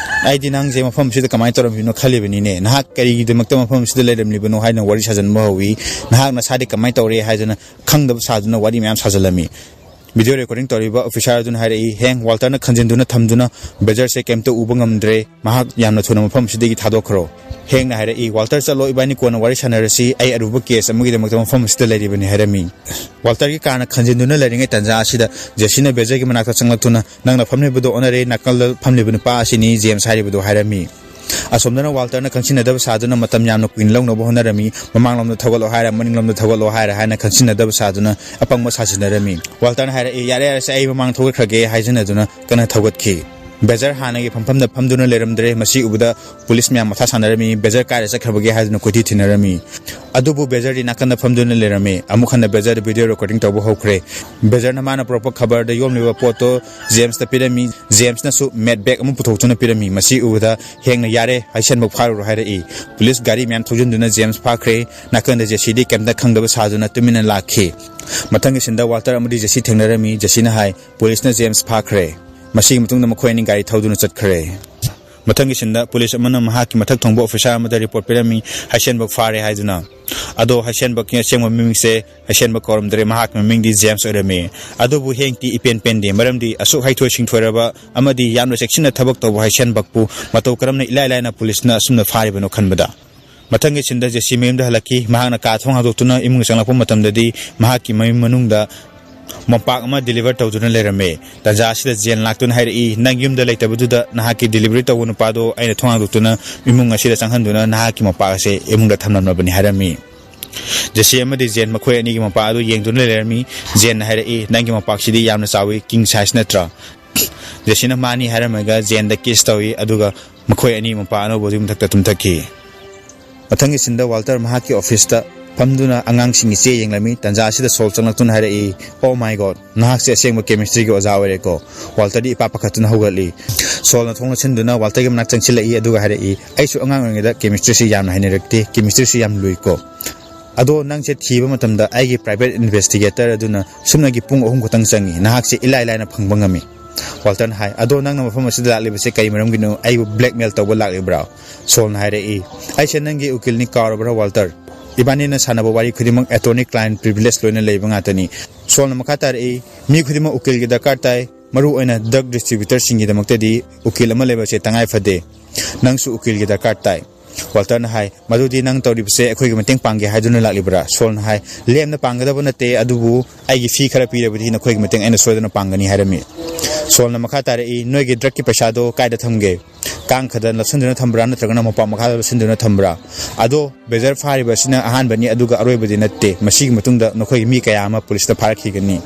ꯑꯩꯗꯤ ꯅꯪꯁꯦ ꯃꯐꯝ ꯑꯁꯤꯗ ꯀꯃꯥꯏꯅ ꯇꯧꯔꯝꯃꯤꯕꯅꯣ ꯈꯜꯂꯤꯕꯅꯤꯅꯦ꯫ ꯅꯍꯥꯛ ꯀꯔꯤꯒꯤꯗꯃꯛꯇ ꯃꯐꯝ ꯑꯁꯤꯗ ꯂꯩꯔꯝꯂꯤꯕꯅꯣ?" ꯍꯥꯏꯅ ꯋꯥꯔꯤ ꯁꯥꯖꯤꯟꯕ ꯍꯧꯋꯤ꯫ "ꯅꯍꯥꯛ ꯅꯁꯥꯗꯤ ꯀꯃꯥꯏꯅ ꯇꯧꯔꯦ?" ꯍꯥꯏꯗꯅ ꯈꯪꯗꯕ ꯁꯥꯗꯨꯅ ꯋꯥꯔꯤ ꯃꯌꯥꯝ ꯁꯥꯖꯤꯜꯂꯝꯃꯤ꯫ ꯚꯤꯗꯤꯑꯣ ꯔꯦꯀꯣꯔꯗꯤꯡ ꯇꯧꯔꯤꯕ ꯑꯣꯐꯤꯁꯥꯔ ꯑꯗꯨꯅ ꯍꯥꯏꯔꯛꯏ, "ꯍꯦꯡ, ꯋꯥꯜꯇꯔꯅ ꯈꯟꯖꯤꯟꯗꯨꯅ ꯊꯝꯗꯨꯅ ꯕꯦꯖꯔꯁꯦ ꯀꯩꯝꯇ ꯎꯕ ꯉꯝꯗ꯭ꯔꯦ꯫ ꯃꯍꯥꯛ ꯌꯥꯝꯅ ꯊꯨꯅ ꯃꯐꯝ ꯑꯁꯤꯗꯒꯤ ꯊꯥꯗꯣꯛꯈ꯭ꯔꯣ"꯫ ꯍꯦꯡꯅ ꯍꯥꯏꯔꯛꯏ, "ꯋꯥꯜꯇꯔ, ꯆꯠꯂꯣ, ꯏꯕꯥꯅꯤ ꯀꯣꯟꯅ ꯋꯥꯔꯤ ꯁꯥꯟꯅꯔꯁꯤ꯫ ꯑꯩ ꯑꯔꯨꯕ ꯀꯦꯁ ꯑꯃꯒꯤꯗꯃꯛꯇ ꯃꯐꯝ ꯑꯁꯤꯗ ꯂꯩꯔꯤꯕꯅꯤ" ꯍꯥꯏꯔꯝꯃꯤ꯫ ꯋꯥꯜꯇꯔꯒꯤ ꯀꯥꯔꯅ ꯈꯟꯖꯤꯟꯗꯨꯅ ꯂꯩꯔꯤꯉꯩ ꯇꯥꯟꯖꯥ ꯑꯁꯤꯗ ꯖꯦꯁꯤꯅ ꯕꯦꯖꯔꯒꯤ ꯃꯅꯥꯛꯇ ꯆꯪꯂꯛꯇꯨꯅ, "ꯅꯪꯅ ꯐꯝꯂꯤꯕꯗꯨ ꯑꯣꯟꯅꯔꯦ, ꯅꯥꯀꯜꯗ ꯐꯝꯂꯤꯕ ꯅꯨꯄꯥ ꯑꯁꯤꯅꯤ ꯖꯦꯝꯁ ꯍꯥꯏꯔꯤꯕꯗꯨ" ꯍꯥꯏꯔꯝꯃꯤ꯫ ꯑꯁꯣꯝꯗꯅ ꯋꯥꯜꯇꯔꯅ ꯈꯪꯁꯤꯟꯅꯗꯕ ꯁꯥꯗꯨꯅ ꯃꯇꯝ ꯌꯥꯝꯅ ꯀꯨꯏꯅ ꯂꯧꯅꯕ ꯍꯣꯠꯅꯔꯝꯃꯤ꯫ "ꯃꯃꯥꯡꯂꯣꯝꯗ ꯊꯧꯒꯠꯂꯣ" ꯍꯥꯏꯔ, "ꯃꯅꯤꯡꯂꯣꯝꯗ ꯊꯧꯒꯠꯂꯣ" ꯍꯥꯏꯔ ꯍꯥꯏꯅ ꯈꯪꯁꯤꯟꯅꯗꯕ ꯁꯥꯗꯨꯅ ꯑꯄꯪꯕ ꯁꯥꯖꯤꯟꯅꯔꯝꯃꯤ꯫ ꯋꯥꯜꯇꯔꯅ ꯍꯥꯏꯔꯛꯏ, "ꯌꯥꯔꯦ, ꯌꯥꯔꯦꯁꯦ, ꯑꯩ ꯃꯃꯥꯡ ꯊꯧꯒꯠꯈ꯭ꯔꯒꯦ" ꯍꯥꯏꯖꯤꯟꯅꯗꯨꯅ ꯀꯟꯅ ꯊꯧꯒꯠꯈꯤ꯫ ꯕꯦꯖꯔ ꯍꯥꯟꯅꯒꯤ ꯐꯝꯐꯝꯗ ꯐꯝꯗꯨꯅ ꯂꯩꯔꯝꯗ꯭ꯔꯦ꯫ ꯃꯁꯤ ꯎꯕꯗ ꯄꯨꯂꯤꯁ ꯃꯌꯥꯝ ꯃꯊꯥ ꯁꯥꯟꯅꯔꯝꯃꯤ꯫ ꯕꯦꯖꯔ ꯀꯥꯏꯗ ꯆꯠꯈ꯭ꯔꯕꯒꯦ ꯍꯥꯏꯗꯨꯅ ꯀꯣꯏꯊꯤ ꯊꯤꯅꯔꯝꯃꯤ꯫ ꯑꯗꯨꯕꯨ ꯕꯦꯖꯔꯗꯤ ꯅꯥꯀꯟꯗ ꯐꯝꯗꯨꯅ ꯂꯩꯔꯝꯃꯤ꯫ ꯑꯃꯨꯛ ꯍꯟꯅ ꯕꯦꯖꯔꯗ ꯚꯤꯗꯤꯑꯣ ꯔꯦꯀꯣꯔꯗꯤꯡ ꯇꯧꯕ ꯍꯧꯈ꯭ꯔꯦ꯫ ꯕꯦꯖꯔꯅ ꯃꯥꯅ ꯄꯨꯔꯛꯄ ꯈꯕꯔꯗ ꯌꯣꯝꯂꯤꯕ ꯄꯣꯠꯇꯣ ꯖꯦꯝꯁꯇ ꯄꯤꯔꯝꯃꯤ꯫ ꯖꯦꯝꯁꯅꯁꯨ ꯃꯦꯠ ꯕꯦꯒ ꯑꯃ ꯄꯨꯊꯣꯛꯇꯨꯅ ꯄꯤꯔꯝꯃꯤ꯫ ꯃꯁꯤ ꯎꯕꯗ ꯍꯦꯡꯅ, "ꯌꯥꯔꯦ, ꯍꯩꯁꯟꯕ ꯐꯥꯔꯨꯔꯣ" ꯍꯥꯏꯔꯛꯏ꯫ ꯄꯨꯂꯤꯁ ꯒꯥꯔꯤ ꯃꯌꯥꯝ ꯊꯧꯖꯤꯟꯗꯨꯅ ꯖꯦꯝꯁ ꯐꯥꯈ꯭ꯔꯦ꯫ ꯅꯥꯀꯟꯗ ꯖꯦꯁꯤꯗꯤ ꯀꯩꯝꯇ ꯈꯪꯗꯕ ꯁꯥꯗꯨꯅ ꯇꯨꯃꯤꯟꯅ ꯂꯥꯛꯈꯤ꯫ ꯃꯊꯪꯒꯤ ꯁꯤꯟꯗ ꯋꯥꯜꯇꯔ ꯑꯃꯗꯤ ꯖꯦꯁꯤ ꯊꯦꯡꯅꯔꯝꯃꯤ꯫ ꯖꯦꯁꯤꯅ ꯍꯥꯏ, "ꯄꯨꯂꯤꯁꯅ ꯖꯦꯝꯁ ꯐꯥꯈ꯭ꯔꯦ"꯫ ꯃꯁꯤꯒꯤ ꯃꯇꯨꯡꯗ ꯃꯈꯣꯏ ꯑꯅꯤ ꯒꯥꯔꯤ ꯊꯧꯗꯨꯅ ꯆꯠꯈ꯭ꯔꯦ꯫ ꯃꯊꯪꯒꯤ ꯁꯤꯟꯗ ꯄꯨꯂꯤꯁ ꯑꯃꯅ ꯃꯍꯥꯛꯀꯤ ꯃꯊꯛ ꯊꯣꯡꯕ ꯑꯣꯐꯤꯁꯥꯔ ꯑꯃꯗ ꯔꯤꯄꯣꯔꯠ ꯄꯤꯔꯝꯃꯤ, ꯍꯩꯁꯦꯟꯕꯛ ꯐꯥꯔꯦ ꯍꯥꯏꯗꯨꯅ꯫ ꯑꯗꯣ ꯍꯩꯁꯦꯟꯕꯛꯀꯤ ꯑꯁꯦꯡꯕ ꯃꯃꯤꯡꯁꯦ ꯍꯩꯁꯦꯟꯕꯛ ꯀꯧꯔꯝꯗ꯭ꯔꯦ, ꯃꯍꯥꯛꯀꯤ ꯃꯃꯤꯡꯗꯤ ꯖꯦꯝꯁ ꯑꯣꯏꯔꯝꯃꯤ꯫ ꯑꯗꯨꯕꯨ ꯍꯦꯡꯇꯤ ꯏꯄꯦꯟ ꯄꯦꯟꯗꯦ, ꯃꯔꯝꯗꯤ ꯑꯁꯨꯛ ꯍꯩꯊꯣꯏ ꯁꯤꯡꯊꯣꯏꯔꯕ ꯑꯃꯗꯤ ꯌꯥꯝꯅ ꯆꯦꯛꯁꯤꯟꯅ ꯊꯕꯛ ꯇꯧꯕ ꯍꯩꯁꯦꯟꯕꯛꯄꯨ ꯃꯇꯧ ꯀꯔꯝꯅ ꯏꯂꯥꯏ ꯂꯥꯏꯅ ꯄꯨꯂꯤꯁꯅ ꯑꯁꯨꯝꯅ ꯐꯥꯔꯤꯕꯅꯣ ꯈꯟꯕꯗ꯫ ꯃꯊꯪꯒꯤ ꯁꯤꯟꯗ ꯖꯦꯁꯤ ꯃꯌꯨꯝꯗ ꯍꯜꯂꯛꯈꯤ꯫ ꯃꯍꯥꯛꯅ ꯀꯥ ꯊꯣꯡ ꯍꯥꯡꯗꯣꯛꯇꯨꯅ ꯏꯃꯨꯡ ꯆꯪꯂꯛꯄ ꯃꯇꯝꯗꯗꯤ ꯃꯍꯥꯛꯀꯤ ꯃꯌꯨꯝ ꯃꯅꯨꯡꯗ ꯃꯣꯝꯄꯥꯛ ꯑꯃ ꯗꯤꯂꯤꯚꯔ ꯇꯧꯗꯨꯅ ꯂꯩꯔꯝꯃꯤ꯫ ꯇꯥꯟꯖꯥ ꯑꯁꯤꯗ ꯖꯦꯟ ꯂꯥꯛꯇꯨꯅ ꯍꯥꯏꯔꯛꯏ, "ꯅꯪ ꯌꯨꯝꯗ ꯂꯩꯇꯕꯗꯨꯗ ꯅꯍꯥꯛꯀꯤ ꯗꯤꯂꯤꯚꯔꯤ ꯇꯧꯕ ꯅꯨꯄꯥꯗꯣ ꯑꯩꯅ ꯊꯣꯡ ꯍꯥꯡꯗꯣꯛꯇꯨꯅ ꯏꯃꯨꯡ ꯑꯁꯤꯗ ꯆꯪꯍꯟꯗꯨꯅ ꯅꯍꯥꯛꯀꯤ ꯃꯣꯝꯄꯥꯛ ꯑꯁꯦ ꯏꯃꯨꯡꯗ ꯊꯝꯂꯝꯂꯕꯅꯤ" ꯍꯥꯏꯔꯝꯃꯤ꯫ ꯖꯦꯁꯤ ꯑꯃꯗꯤ ꯖꯦꯟ ꯃꯈꯣꯏ ꯑꯅꯤꯒꯤ ꯃꯣꯝꯄꯥꯛ ꯑꯗꯨ ꯌꯦꯡꯗꯨꯅ ꯂꯩꯔꯝꯃꯤ꯫ ꯖꯦꯟꯅ ꯍꯥꯏꯔꯛꯏ, "ꯅꯪꯒꯤ ꯃꯣꯝꯄꯥꯛꯁꯤꯗꯤ ꯌꯥꯝꯅ ꯆꯥꯎꯏ, ꯀꯤꯡ ꯁꯥꯏꯖ ꯅꯠꯇ꯭ꯔꯥ?" ꯖꯦꯁꯤꯅ ꯃꯥꯅꯤ ꯍꯥꯏꯔꯝꯃꯒ ꯖꯦꯟꯗ ꯀꯤꯁ ꯇꯧꯏ, ꯑꯗꯨꯒ ꯃꯈꯣꯏ ꯑꯅꯤ ꯃꯣꯝꯄꯥꯛ ꯑꯅꯧꯕ ꯑꯗꯨꯒꯤ ꯃꯊꯛꯇ ꯇꯨꯝꯊꯈꯤ꯫ ꯃꯊꯪꯒꯤ ꯁꯤꯟꯗ ꯋꯥꯜꯇꯔ ꯃꯍꯥꯛꯀꯤ ꯑꯣꯐꯤꯁꯇ ꯐꯝꯗꯨꯅ ꯑꯉꯥꯡꯁꯤꯡꯒꯤ ꯆꯦ ꯌꯦꯡꯂꯝꯃꯤ꯫ ꯇꯥꯟꯖꯥ ꯑꯁꯤꯗ ꯁꯣꯜ ꯆꯪꯂꯛꯇꯨꯅ ꯍꯥꯏꯔꯛꯏ, "Oh my God, ꯅꯍꯥꯛꯁꯦ ꯑꯁꯦꯡꯕ ꯀꯦꯃꯤꯁꯇ꯭ꯔꯤꯒꯤ ꯑꯣꯖꯥ ꯑꯣꯏꯔꯦꯀꯣ?" ꯋꯥꯜꯇꯔꯗꯤ ꯏꯄꯥ ꯄꯥꯈꯠꯇꯨꯅ ꯍꯧꯒꯠꯂꯤ꯫ ꯁꯣꯜꯅ ꯊꯣꯡ ꯂꯣꯟꯁꯤꯟꯗꯨꯅ ꯋꯥꯜꯇꯔꯒꯤ ꯃꯅꯥꯛ ꯆꯪꯁꯤꯜꯂꯛꯏ, ꯑꯗꯨꯒ ꯍꯥꯏꯔꯛꯏ, "ꯑꯩꯁꯨ ꯑꯉꯥꯡ ꯑꯣꯏꯔꯤꯉꯩꯗ ꯀꯦꯃꯤꯁꯇ꯭ꯔꯤꯁꯤ ꯌꯥꯝꯅ ꯍꯩꯅꯔꯛꯇꯦ, ꯀꯦꯃꯤꯁꯇ꯭ꯔꯤꯁꯤ ꯌꯥꯝ ꯂꯨꯏꯀꯣ꯫ ꯑꯗꯣ ꯅꯪꯁꯦ ꯊꯤꯕ ꯃꯇꯝꯗ ꯑꯩꯒꯤ ꯄ꯭ꯔꯥꯏꯚꯦꯠ ꯏꯟꯚꯦꯁꯇꯤꯒꯦꯇꯔ ꯑꯗꯨꯅ ꯁꯨꯞꯅꯒꯤ ꯄꯨꯡ ꯑꯍꯨꯝ ꯈꯛꯇꯪ ꯆꯪꯉꯤ, ꯅꯍꯥꯛꯁꯦ ꯏꯂꯥꯏ ꯂꯥꯏꯅ ꯐꯪꯕ ꯉꯝꯃꯤ꯫" ꯋꯥꯜꯇꯔꯅ ꯍꯥꯏ, "ꯑꯗꯣ ꯅꯪꯅ ꯃꯐꯝ ꯑꯁꯤꯗ ꯂꯥꯛꯂꯤꯕꯁꯦ ꯀꯔꯤ ꯃꯔꯝꯒꯤꯅꯣ? ꯑꯩꯕꯨ ꯕ꯭ꯂꯦꯛꯃꯦꯜ ꯇꯧꯕ ꯂꯥꯛꯂꯤꯕ꯭ꯔꯥ?" ꯁꯣꯜꯅ ꯍꯥꯏꯔꯛꯏ, "ꯑꯩꯁꯦ ꯅꯪꯒꯤ ꯎꯀꯤꯜꯅꯤ, ꯀꯥꯎꯔꯕ꯭ꯔꯥ ꯋꯥꯜꯇꯔ? ꯏꯕꯥꯅꯤꯅ ꯁꯥꯟꯅꯕ ꯋꯥꯔꯤ ꯈꯨꯗꯤꯡꯃꯛ ꯑꯦꯇꯣꯔꯅꯤ ꯀ꯭ꯂꯥꯏꯟ ꯄ꯭ꯔꯤꯚꯤꯂꯦꯖ ꯂꯣꯏꯅ ꯂꯩꯕ ꯉꯥꯛꯇꯅꯤ꯫" ꯁꯣꯜꯅ ꯃꯈꯥ ꯇꯥꯔꯛꯏ, "ꯃꯤ ꯈꯨꯗꯤꯡꯃꯛ ꯎꯀꯤꯜꯒꯤ ꯗꯔꯀꯥꯔ ꯇꯥꯏ, ꯃꯔꯨ ꯑꯣꯏꯅ ꯗ꯭ꯔꯒ ꯗꯤꯁꯇ꯭ꯔꯤꯕ꯭ꯌꯨꯇꯔꯁꯤꯡꯒꯤꯗꯃꯛꯇꯗꯤ ꯎꯀꯤꯜ ꯑꯃ ꯂꯩꯕꯁꯦ ꯇꯉꯥꯏ ꯐꯗꯦ꯫ ꯅꯪꯁꯨ ꯎꯀꯤꯜꯒꯤ ꯗꯔꯀꯥꯔ ꯇꯥꯏ꯫" ꯋꯥꯜꯇꯔꯅ ꯍꯥꯏ, "ꯃꯗꯨꯗꯤ ꯅꯪ ꯇꯧꯔꯤꯕꯁꯦ ꯑꯩꯈꯣꯏꯒꯤ ꯃꯇꯦꯡ ꯄꯥꯡꯒꯦ ꯍꯥꯏꯗꯨꯅ ꯂꯥꯛꯂꯤꯕ꯭ꯔꯥ?" ꯁꯣꯜꯅ ꯍꯥꯏ, "ꯂꯦꯝꯅ ꯄꯥꯡꯒꯗꯕ ꯅꯠꯇꯦ, ꯑꯗꯨꯕꯨ ꯑꯩꯒꯤ ꯐꯤ ꯈꯔ ꯄꯤꯔꯕꯗꯤ ꯅꯈꯣꯏꯒꯤ ꯃꯇꯦꯡ ꯑꯩꯅ ꯁꯣꯏꯗꯅ ꯄꯥꯡꯒꯅꯤ" ꯍꯥꯏꯔꯝꯃꯤ꯫ ꯁꯣꯜꯅ ꯃꯈꯥ ꯇꯥꯔꯛꯏ, "ꯅꯣꯏꯒꯤ ꯗ꯭ꯔꯒꯀꯤ ꯄꯩꯁꯥꯗꯣ ꯀꯥꯏꯗ ꯊꯝꯒꯦ? ꯀꯥꯡꯈꯗ ꯂꯧꯁꯤꯟꯗꯨꯅ ꯊꯝꯕ꯭ꯔꯥ ꯅꯠꯇ꯭ꯔꯒꯅ ꯃꯣꯝꯄꯥꯛ ꯃꯈꯥꯗ ꯂꯧꯁꯤꯟꯗꯨꯅ ꯊꯝꯕ꯭ꯔꯥ? ꯑꯗꯣ ꯕꯦꯖꯔ ꯐꯥꯔꯤꯕ ꯑꯁꯤꯅ ꯑꯍꯥꯟꯕꯅꯤ, ꯑꯗꯨꯒ ꯑꯔꯣꯏꯕꯗꯤ ꯅꯠꯇꯦ꯫ ꯃꯁꯤꯒꯤ ꯃꯇꯨꯡꯗ ꯅꯈꯣꯏꯒꯤ ꯃꯤ ꯀꯌꯥ ꯑꯃ ꯄꯨꯂꯤꯁꯅ ꯐꯥꯔꯛꯈꯤꯒꯅꯤ꯫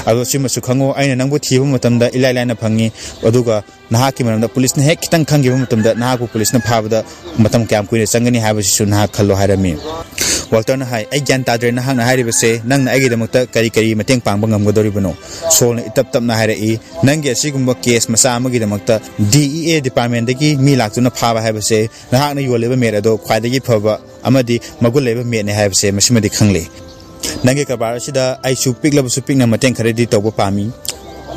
ꯑꯗꯣ ꯁꯤꯃꯁꯨ ꯈꯪꯉꯨ, ꯑꯩꯅ ꯅꯪꯕꯨ ꯊꯤꯕ ꯃꯇꯝꯗ ꯏꯂꯥꯏ ꯂꯥꯏꯅ ꯐꯪꯉꯤ, ꯑꯗꯨꯒ ꯅꯍꯥꯛꯀꯤ ꯃꯔꯝꯗ ꯄꯨꯂꯤꯁꯅ ꯍꯦꯛ ꯈꯤꯇꯪ ꯈꯪꯈꯤꯕ ꯃꯇꯝꯗ ꯅꯍꯥꯛꯄꯨ ꯄꯨꯂꯤꯁꯅ ꯐꯥꯕꯗ ꯃꯇꯝ ꯀꯌꯥꯝ ꯀꯨꯏꯅ ꯆꯪꯒꯅꯤ ꯍꯥꯏꯕꯁꯤꯁꯨ ꯅꯍꯥꯛ ꯈꯜꯂꯣ" ꯍꯥꯏꯔꯝꯃꯤ꯫ ꯋꯥꯜꯇꯔꯅ ꯍꯥꯏ, "ꯑꯩ ꯒ꯭ꯌꯥꯟ ꯇꯥꯗ꯭ꯔꯦ, ꯅꯍꯥꯛꯅ ꯍꯥꯏꯔꯤꯕꯁꯦ ꯅꯪꯅ ꯑꯩꯒꯤꯗꯃꯛꯇ ꯀꯔꯤ ꯀꯔꯤ ꯃꯇꯦꯡ ꯄꯥꯡꯕ ꯉꯝꯒꯗꯧꯔꯤꯕꯅꯣ?" ꯁꯣꯜꯅ ꯏꯇꯞ ꯇꯞꯅ ꯍꯥꯏꯔꯛꯏ, "ꯅꯪꯒꯤ ꯑꯁꯤꯒꯨꯝꯕ ꯀꯦꯁ ꯃꯆꯥ ꯑꯃꯒꯤꯗꯃꯛꯇ ꯗꯤ ꯏ ꯑꯦ ꯗꯤꯄꯥꯔꯠꯃꯦꯟꯗꯒꯤ ꯃꯤ ꯂꯥꯛꯇꯨꯅ ꯐꯥꯕ ꯍꯥꯏꯕꯁꯦ ꯅꯍꯥꯛꯅ ꯌꯣꯜꯂꯤꯕ ꯃꯦꯠ ꯑꯗꯣ ꯈ꯭ꯋꯥꯏꯗꯒꯤ ꯐꯕ ꯑꯃꯗꯤ ꯃꯒꯨꯟ ꯂꯩꯕ ꯃꯦꯠꯅꯤ ꯍꯥꯏꯕꯁꯦ ꯃꯁꯤꯃꯗꯤ ꯈꯪꯂꯦ꯫ ꯅꯪꯒꯤ ꯀꯔꯕꯥꯔ ꯑꯁꯤꯗ ꯑꯩꯁꯨ ꯄꯤꯛꯂꯕꯁꯨ ꯄꯤꯛꯅ ꯃꯇꯦꯡ ꯈꯔꯗꯤ ꯇꯧꯕ ꯄꯥꯝꯃꯤ꯫"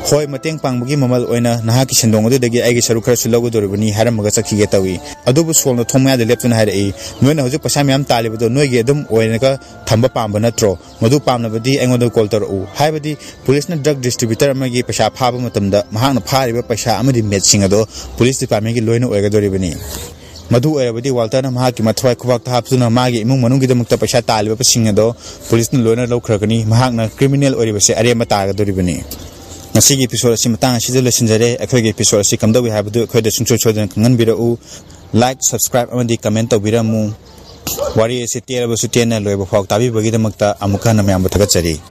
"ꯍꯣꯏ, ꯃꯇꯦꯡ ꯄꯥꯡꯕꯒꯤ ꯃꯃꯜ ꯑꯣꯏꯅ ꯅꯍꯥꯛꯀꯤ ꯁꯦꯟꯗꯣꯡ ꯑꯗꯨꯗꯒꯤ ꯑꯩꯒꯤ ꯁꯔꯨꯛ ꯈꯔꯁꯨ ꯂꯧꯒꯗꯧꯔꯤꯕꯅꯤ" ꯍꯥꯏꯔꯝꯃꯒ ꯆꯠꯈꯤꯒꯦ ꯇꯧꯏ꯫ ꯑꯗꯨꯕꯨ ꯁꯣꯜꯅ ꯊꯣꯡ ꯃꯌꯥꯗ ꯂꯦꯞꯇꯨꯅ ꯍꯥꯏꯔꯛꯏ, "ꯅꯣꯏꯅ ꯍꯧꯖꯤꯛ ꯄꯩꯁꯥ ꯃꯌꯥꯝ ꯇꯥꯜꯂꯤꯕꯗꯣ ꯅꯣꯏꯒꯤ ꯑꯗꯨꯝ ꯑꯣꯏꯔꯒ ꯊꯝꯕ ꯄꯥꯝꯕ ꯅꯠꯇ꯭ꯔꯣ? ꯃꯗꯨ ꯄꯥꯝꯂꯕꯗꯤ ꯑꯩꯉꯣꯟꯗ ꯀꯣꯜ ꯇꯧꯔꯛꯎ" ꯍꯥꯏꯕꯗꯤ ꯄꯨꯂꯤꯁꯅ ꯗ꯭ꯔꯒ ꯗꯤꯁꯇ꯭ꯔꯤꯕ꯭ꯌꯨꯇꯔ ꯑꯃꯒꯤ ꯄꯩꯁꯥ ꯐꯥꯕ ꯃꯇꯝꯗ ꯃꯍꯥꯛꯅ ꯐꯥꯔꯤꯕ ꯄꯩꯁꯥ ꯑꯃꯗꯤ ꯃꯦꯠꯁꯤꯡ ꯑꯗꯣ ꯄꯨꯂꯤꯁ ꯗꯤꯄꯥꯔꯠꯃꯦꯟꯒꯤ ꯂꯣꯏꯅ ꯑꯣꯏꯒꯗꯧꯔꯤꯕꯅꯤ꯫ ꯃꯗꯨ ꯑꯣꯏꯔꯕꯗꯤ ꯋꯥꯜꯇꯔꯅ ꯃꯍꯥꯛꯀꯤ ꯃꯊ꯭ꯋꯥꯏ ꯈꯨꯕꯥꯛꯇ ꯍꯥꯞꯇꯨꯅ ꯃꯥꯒꯤ ꯏꯃꯨꯡ ꯃꯅꯨꯡꯒꯤꯗꯃꯛꯇ ꯄꯩꯁꯥ ꯇꯥꯜꯂꯤꯕꯁꯤꯡ ꯑꯗꯣ ꯄꯨꯂꯤꯁꯅ ꯂꯣꯏꯅ ꯂꯧꯈ꯭ꯔꯒꯅꯤ꯫ ꯃꯍꯥꯛꯅ ꯀ꯭ꯔꯤꯃꯤꯅꯦꯜ ꯑꯣꯏꯔꯤꯕꯁꯦ ꯑꯔꯦꯝꯕ ꯇꯥꯔꯒꯗꯧꯔꯤꯕꯅꯤ꯫ ꯉꯁꯤꯒꯤ ꯏꯄꯤꯁꯣꯗ ꯑꯁꯤ ꯃꯇꯥꯡ ꯑꯁꯤꯗ ꯂꯣꯏꯁꯤꯟꯖꯔꯦ꯫ ꯑꯩꯈꯣꯏꯒꯤ ꯏꯄꯤꯁꯣꯗ ꯑꯁꯤ ꯀꯝꯗꯧꯏ ꯍꯥꯏꯕꯗꯨ ꯑꯩꯈꯣꯏꯗ ꯁꯨꯡꯁꯣꯏ ꯁꯣꯏꯗꯅ ꯈꯪꯍꯟꯕꯤꯔꯛꯎ꯫ ꯂꯥꯏꯛ, ꯁꯕꯁꯀ꯭ꯔꯥꯏꯕ ꯑꯃꯗꯤ ꯀꯃꯦꯟ ꯇꯧꯕꯤꯔꯝꯃꯨ꯫ ꯋꯥꯔꯤ ꯑꯁꯤ ꯇꯦꯜꯂꯕꯁꯨ ꯇꯦꯟꯅ ꯂꯣꯏꯕ ꯐꯥꯎ ꯇꯥꯕꯤꯕꯒꯤꯗꯃꯛꯇ ꯑꯃꯨꯛꯀ ꯍꯟꯅ ꯃꯌꯥꯝꯕꯨ ꯊꯥꯒꯠꯆꯔꯤ꯫